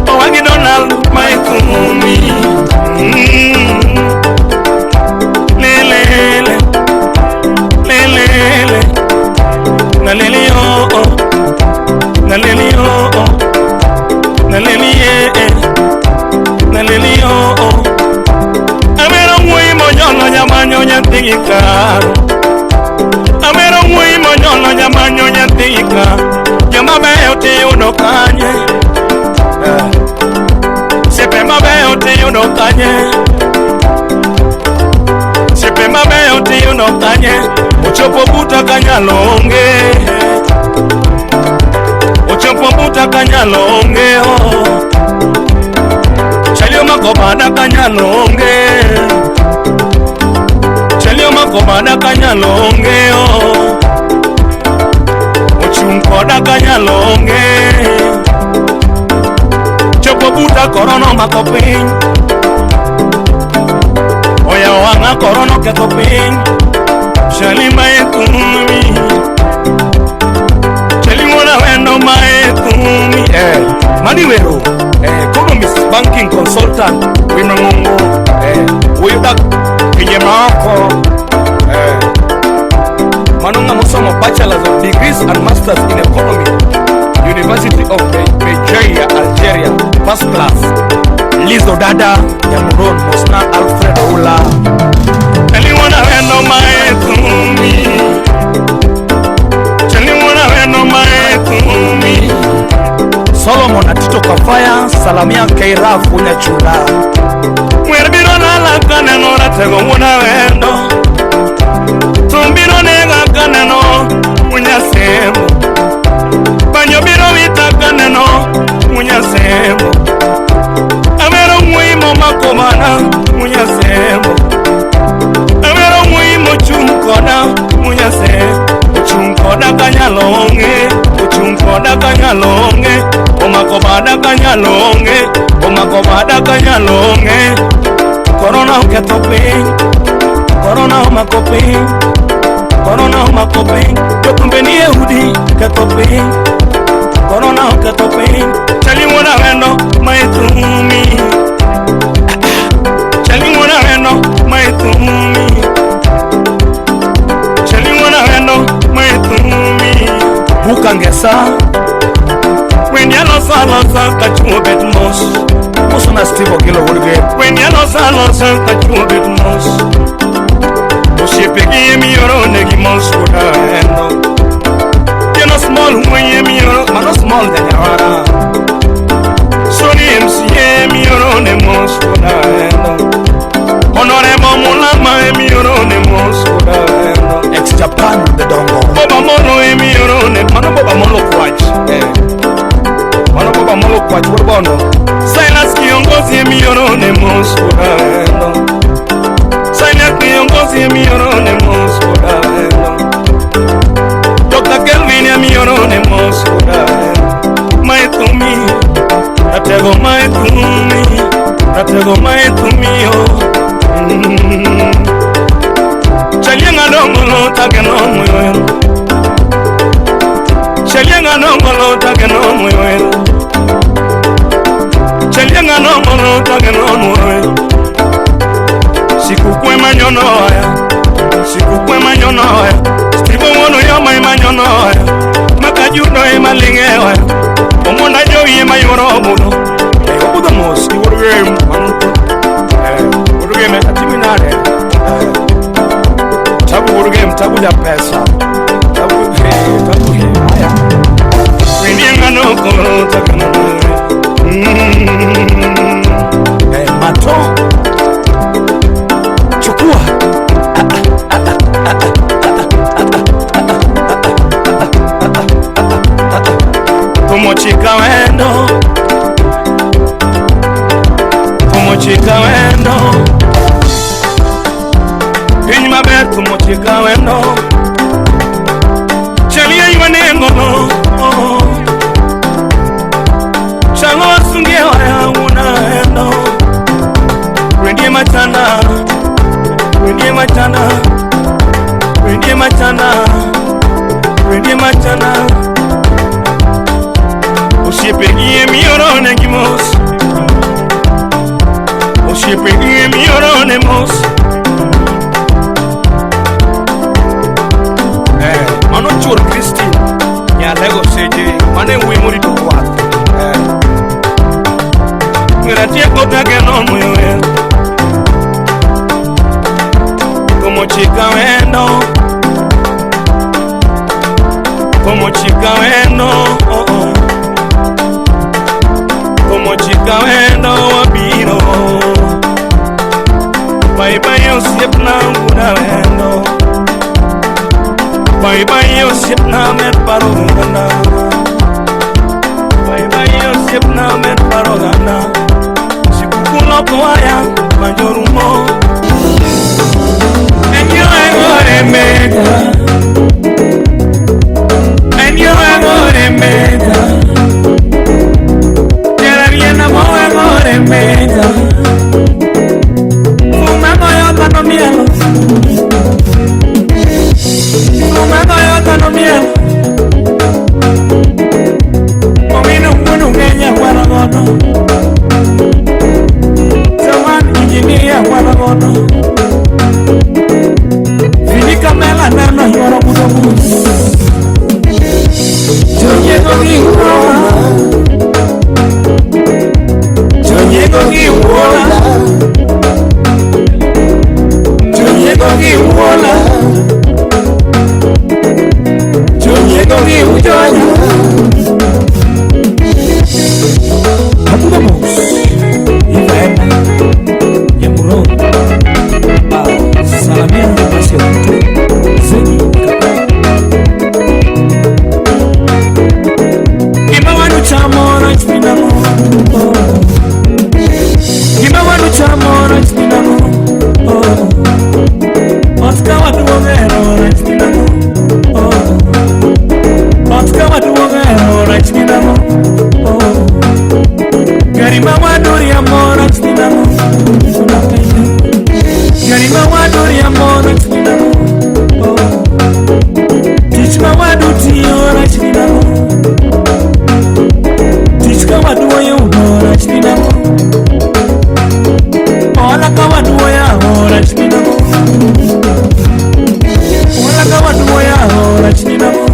Owangi Donald mae thumi. Lelele, lelele, naleli oh oh, naleli oh oh, naleli eh eh, naleli oh oh. Amero wuoyi monyono nyamanyo nyathi gi karo, Amero wuoyi monyono nyamanyo nyathi gi karo. Joma beyo tiyudo kanye? Osiepe mabeyo tiyudo kanye? Osiepe mabeyo tiyudo kanye? kanyalo onge. Ochopo buta kanyalo onge oh. Chalio makobada kanyalo onge. Chalio makobada kanyalo onge oh. Ochung koda kanyalo onge. Chopo buta korona mako piny. Oya wanga korona ketho piny. Chali maetumi. Chali mwana wendo maetumi. Mani wero. Economist banking consultant Wimangongo. Uyudak pinje maoko. Manonga mosomo bachelors of degrees and masters in economy, University of Bejaia, Algeria, first class. Lizo Dada Nyamuron Mosna Alfred Oula. Chali mwana wendo maetumi. Chali mwana wendo maetumi. Solomon Atito Kafaya Salamia Keira Funya Chula. Mwerbiro nala kaneno ratego mwana wendo. Tumbiro nega kaneno munyasemo. Banyo biro vita kaneno munyasemo. Amero muimo makomana munyasemo. Amero muimo chungkona munyasemo. Ochungkoda kanyalo onge. Ochungkoda kanyalo onge. Omakobada kanyalo onge. Omakobada kanyalo onge. Korona oketho piny. Korona omako piny. Korona omako piny. Jothumbe ni e udi ketho piny. Korona oketho piny. Chali wuon awendo maethumi. Chali wuon awendo maethumi. Chali wuon awendo maethumi. Bukangesa Wendi alosa alosa kachuo bet mos. Mosona Steve Ogilo Wulge. Wendi alosa alosa kachuo bet mos. Osiepe gi emioro negi mos wuod awendo. Tieno small wuoyi emioro Mano small janyawara. Sony MC emioro ne mos wuod awendo. Honorable Mulama emioro ne mos wuod awendo. Ex Japan the Dongo. Boba Molo emioro ne Mano Boba Molo kwach. Mano Boba Molo kwach wuod Bondo. Silas kiongozi emioro ne mos wuod awendo. Silas kiongozi emioro ne mos wuod awendo. Dr. Kelvin emioro ne mos wuod awendo. Maethumi, ratego maethumi, ratego maethumi oh. Chalienga dongolo tageno moyo. Chalienga dongolo tageno moyo. Chalienga dongolo tageno moyo. Sikukwe manyono ya. Sikukwe manyono ya. Stibo wono yo mai manyono ya. Makajudo e malinge ya. Omonda jowi e mayoro obudo. Obudo mos iwuod mano. Wuod Gem atimi nade. Tabu wuod Gem tabu ja pesa. Tabu tabu haya. Windienga no koro takano. Mato chukua. Tumochika wendo. Tumochika wendo. Piny maber tumochika wendo. Chalie ywane ngono. Chalo asunge waya unaendo. Wendie machana. Wendie machana. Wendie machana. Wendie machana. Osiepe gi emioro ne gimos. Osiepe gi emioro ne mos. Mano chuor Christine Nyalego seje mane wuoyi morito kwath. Ng'eratieko tageno moyo. Tomochika wendo. Tomochika wendo. Tomochika wendo wabiro. Bye bye osiepna wuod awendo. Bye bye osiepna med paro oganda. Bye bye osiepna med paro oganda. Sikuku loko waya banjo rumo. Enyo engore meta. Enyo engore meta. Jera mo engore meta. Fumando yo tano mielo. Fumando yo tano mielo. Omino munu ngenya waragono. Zaman engineer waragono. Finika mela nano yoro budobu. Jonyego gi wuola. Jonyego gi wuola. Jonyego gi wuola. Jonyego gi ujonya. Abuda mos. Ivaena. Yamuro. Salamia Masia Kutu. Zeni Kapa. Gima wanu chamo rach minamo. Gima wanu chamo rach minamo. Ot ka waduogo hero rach minamo. Ot ka waduogo hero rach minamo. Gari ma waduriamo rach minamo. Gari ma waduriamo rach minamo. Tich ma wadu tiyo rach minamo. Tich ka waduoyo uno rach minamo. Ohala ka waduoyo yawo rach minamo. Ohala ka waduoyo yawo rach minamo.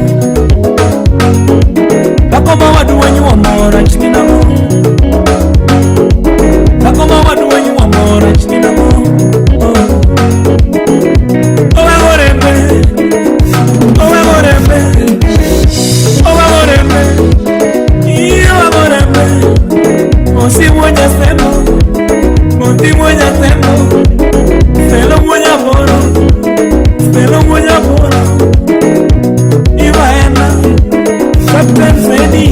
Dhako ma waduo nyuomo rach minamo. Dhako ma waduo nyuomo rach minamo. Owagorembe. Owagorembe. Owagorembe. Owagorembe. Osiwonya semo. Osiwonya semo. Selo wonya boro. Selo wonya boro. Ivaena. Captain Freddy.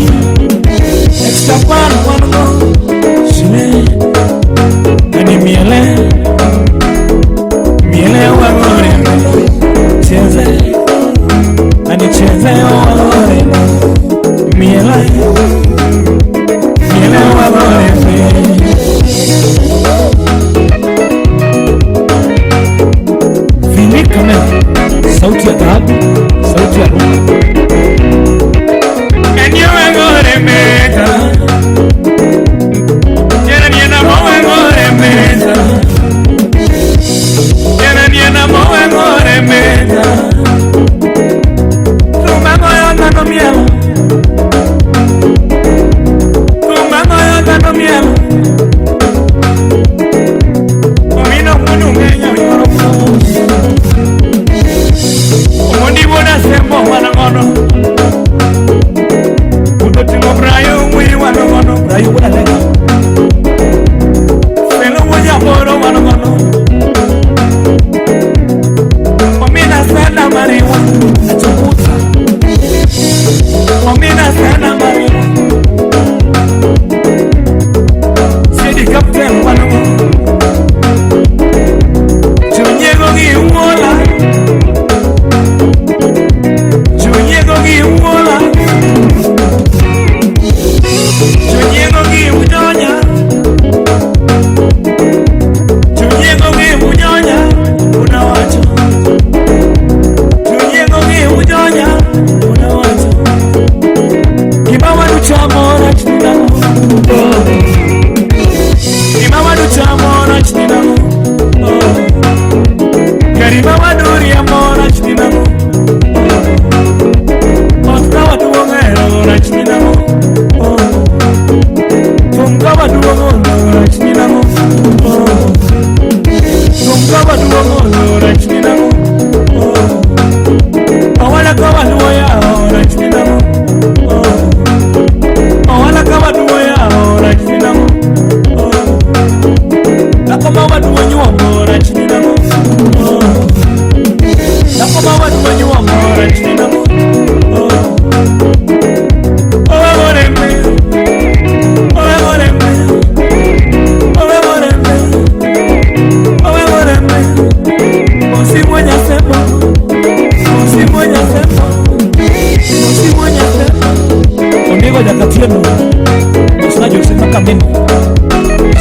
Mosna Jose Makamino,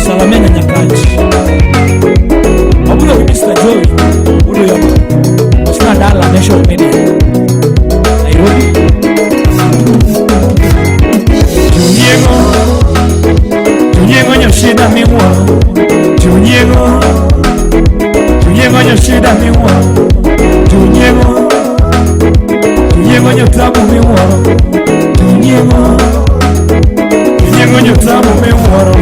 Salamena Nyakach. Obulo gi Mr. Joey, Udo Yogo. Mosna Dala, National Media, Nairobi. Junyiego, Junyiego nyoshida miwuoro. Junyiego, Junyiego nyoshida miwuoro. Junyiego, Junyiego nyotabu miwuoro. Junyiego, Junyiego nyotabu miwuoro.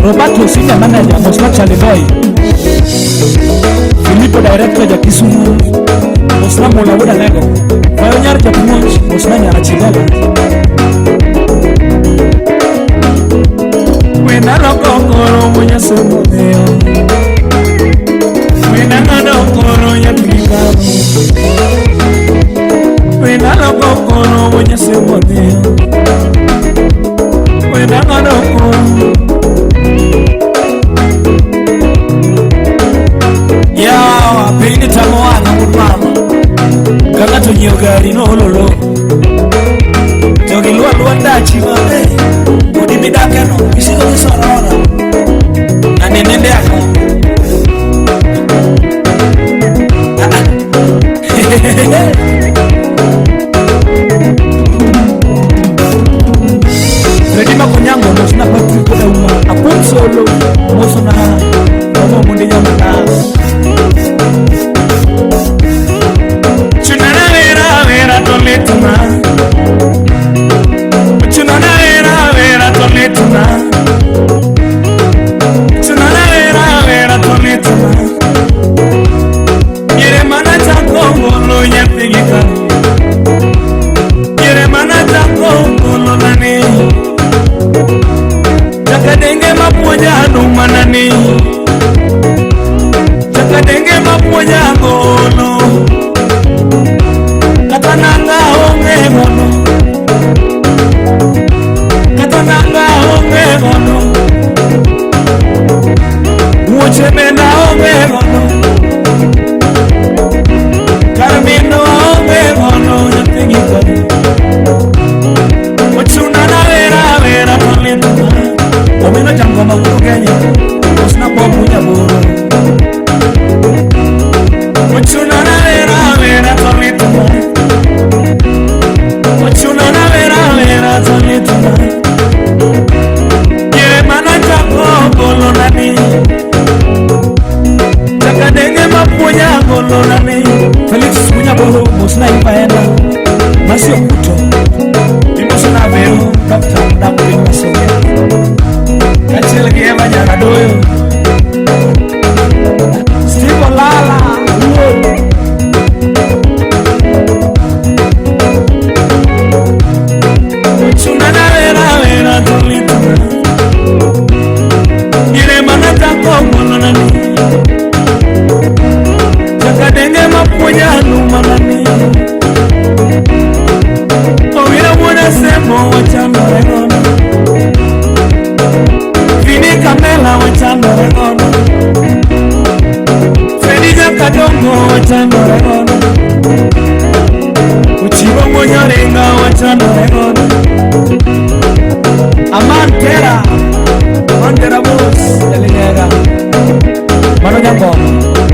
Roberto senior manager Mosna Charlie Boy, Filippo director ja Kisumu, Mosna Mola Wuod Alego, Fayo Nyar Japuonj, Mosna Nyar Achidela. Wena loko koro munya somo deo, wena ng'ado koro nyathi karo, wena loko koro munya somo deo, wena ng'ado koro. Yawa piny tamo wang'a wuod mama, ka ng'ato onyiewo gari noololo, to giluwo aluwa ndachi maber, odi midakeno isiko gi sorora, ng'ani ninde ang'o? Fredi Makonyango mosna Patrick Odauma, Akum Solo mosna Omo Monde Nyamana. Chunana vera vera toletuna, chunana vera vera toletuna, chunana vera vera toletuna. Yere mana chako ngolo nyathigika, yere mana chako ngolo nani, chakadenge mapuonja numanani, chakadenge mapuonja ngolo. Kata nanga onge gono, kata nanga onge gono, wuoche bende onge gono, kar nindo onge gono, nyathi gi koni. Ochuna na vera vera to litna, omino jangoma wuod Kenya, osna Bob Nyaboro. Ochuna na vera vera to litna, ochuna na vera vera to litna. Yere mana chako golo nani, chakadenge mapuonja golo nani. Felix Munyaboro mosna Ipaenda, Masi Okuto, Imosna Vero, Dr. Mdapin Masoya, Kachiel gi Eva Nyaradoyo, Steve Olala, Wuod. Ochuna na vera vera to litna, yere mana chako ngolo nani, chakadenge mapuonja numanani. Owira wuod Asemo wachandore godo, Vini Kamela wachandore godo, Fredi Jakadongo wachandore godo, Ochiwo Munyoringa wachandore godo, Aman Tera, Aman Tera Bos, Jalingera, Mano Nyangoma.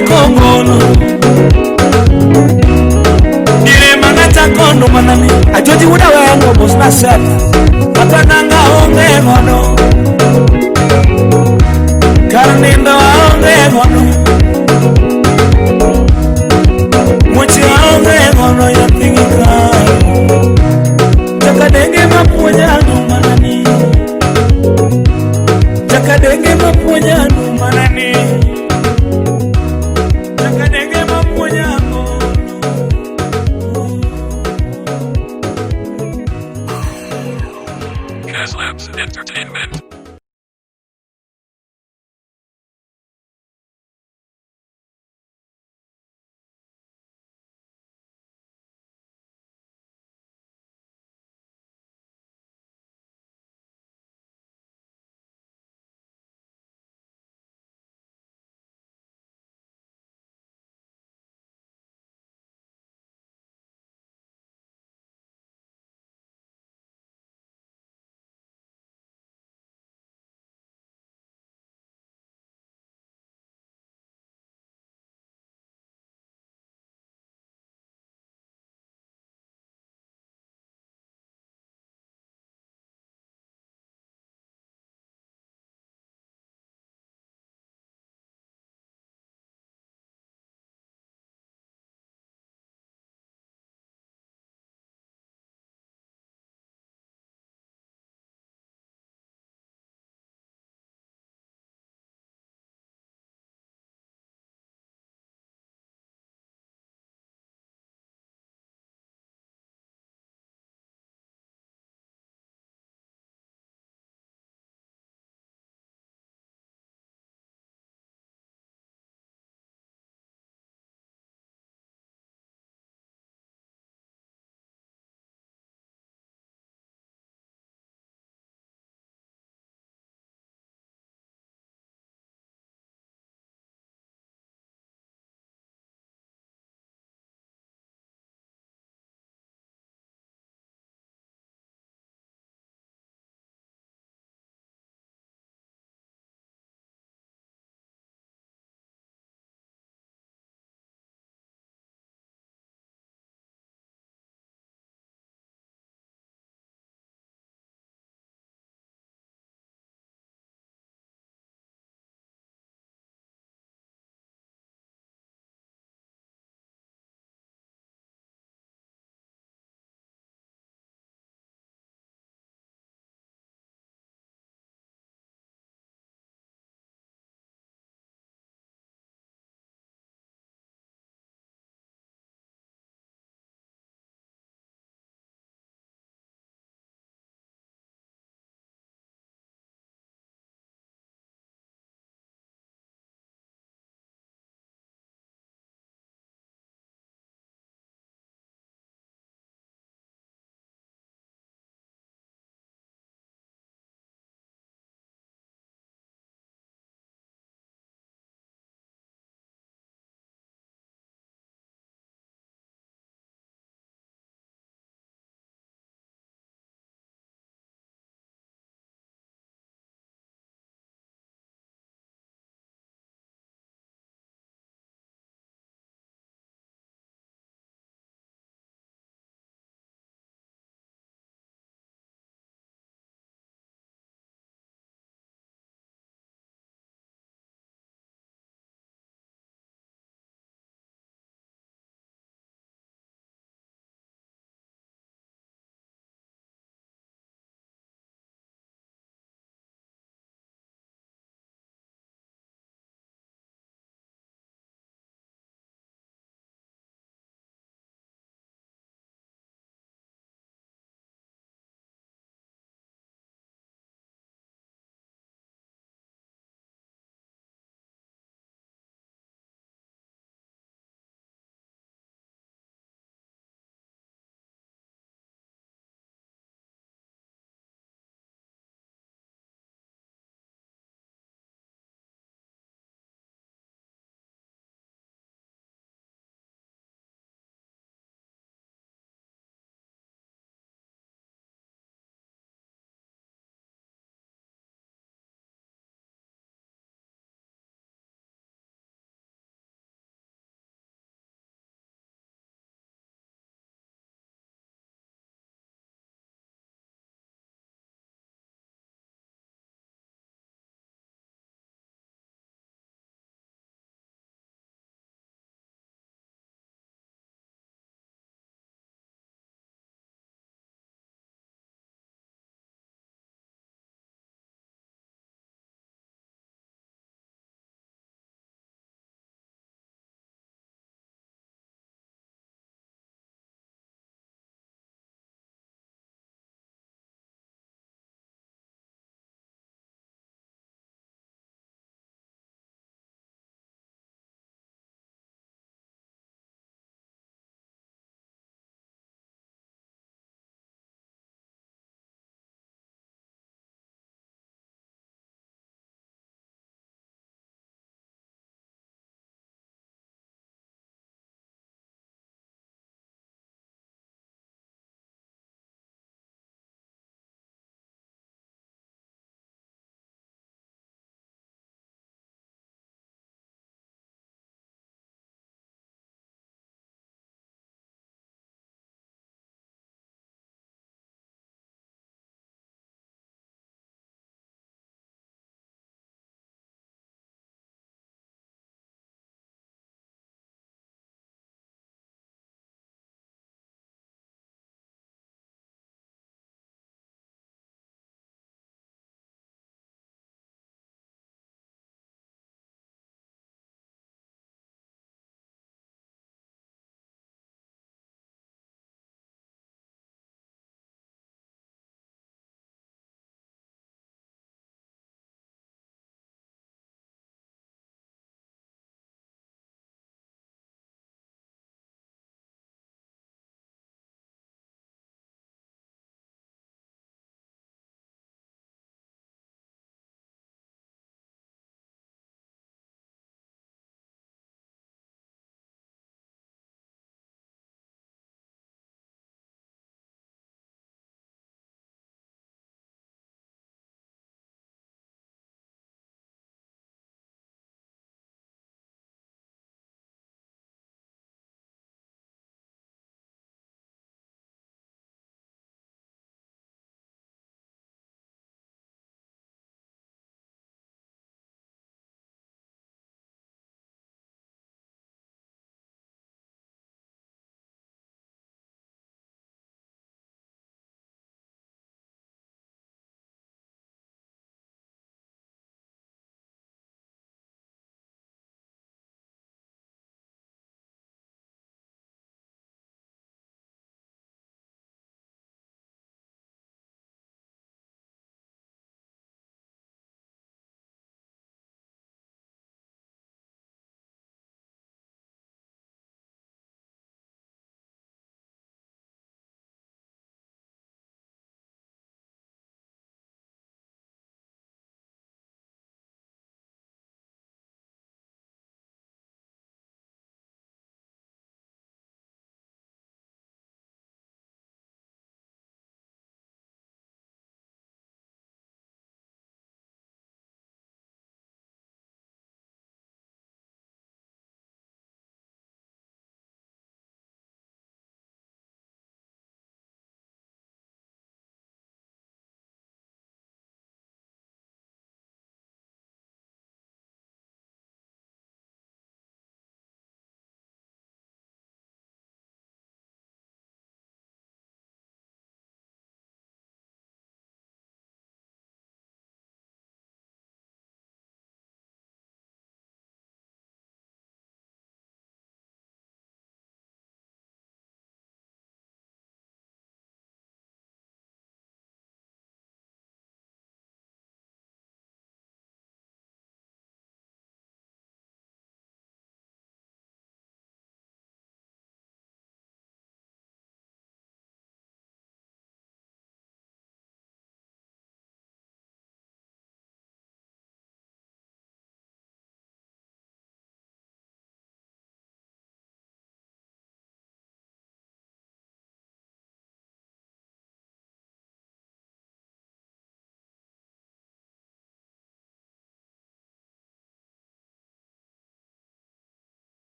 Nachako golo Dire manachako ndumanani Ajoji wuda wengo mosna Seth. Kata nanga onge godo. Kar nindo aonge godo. Muchi aonge godo.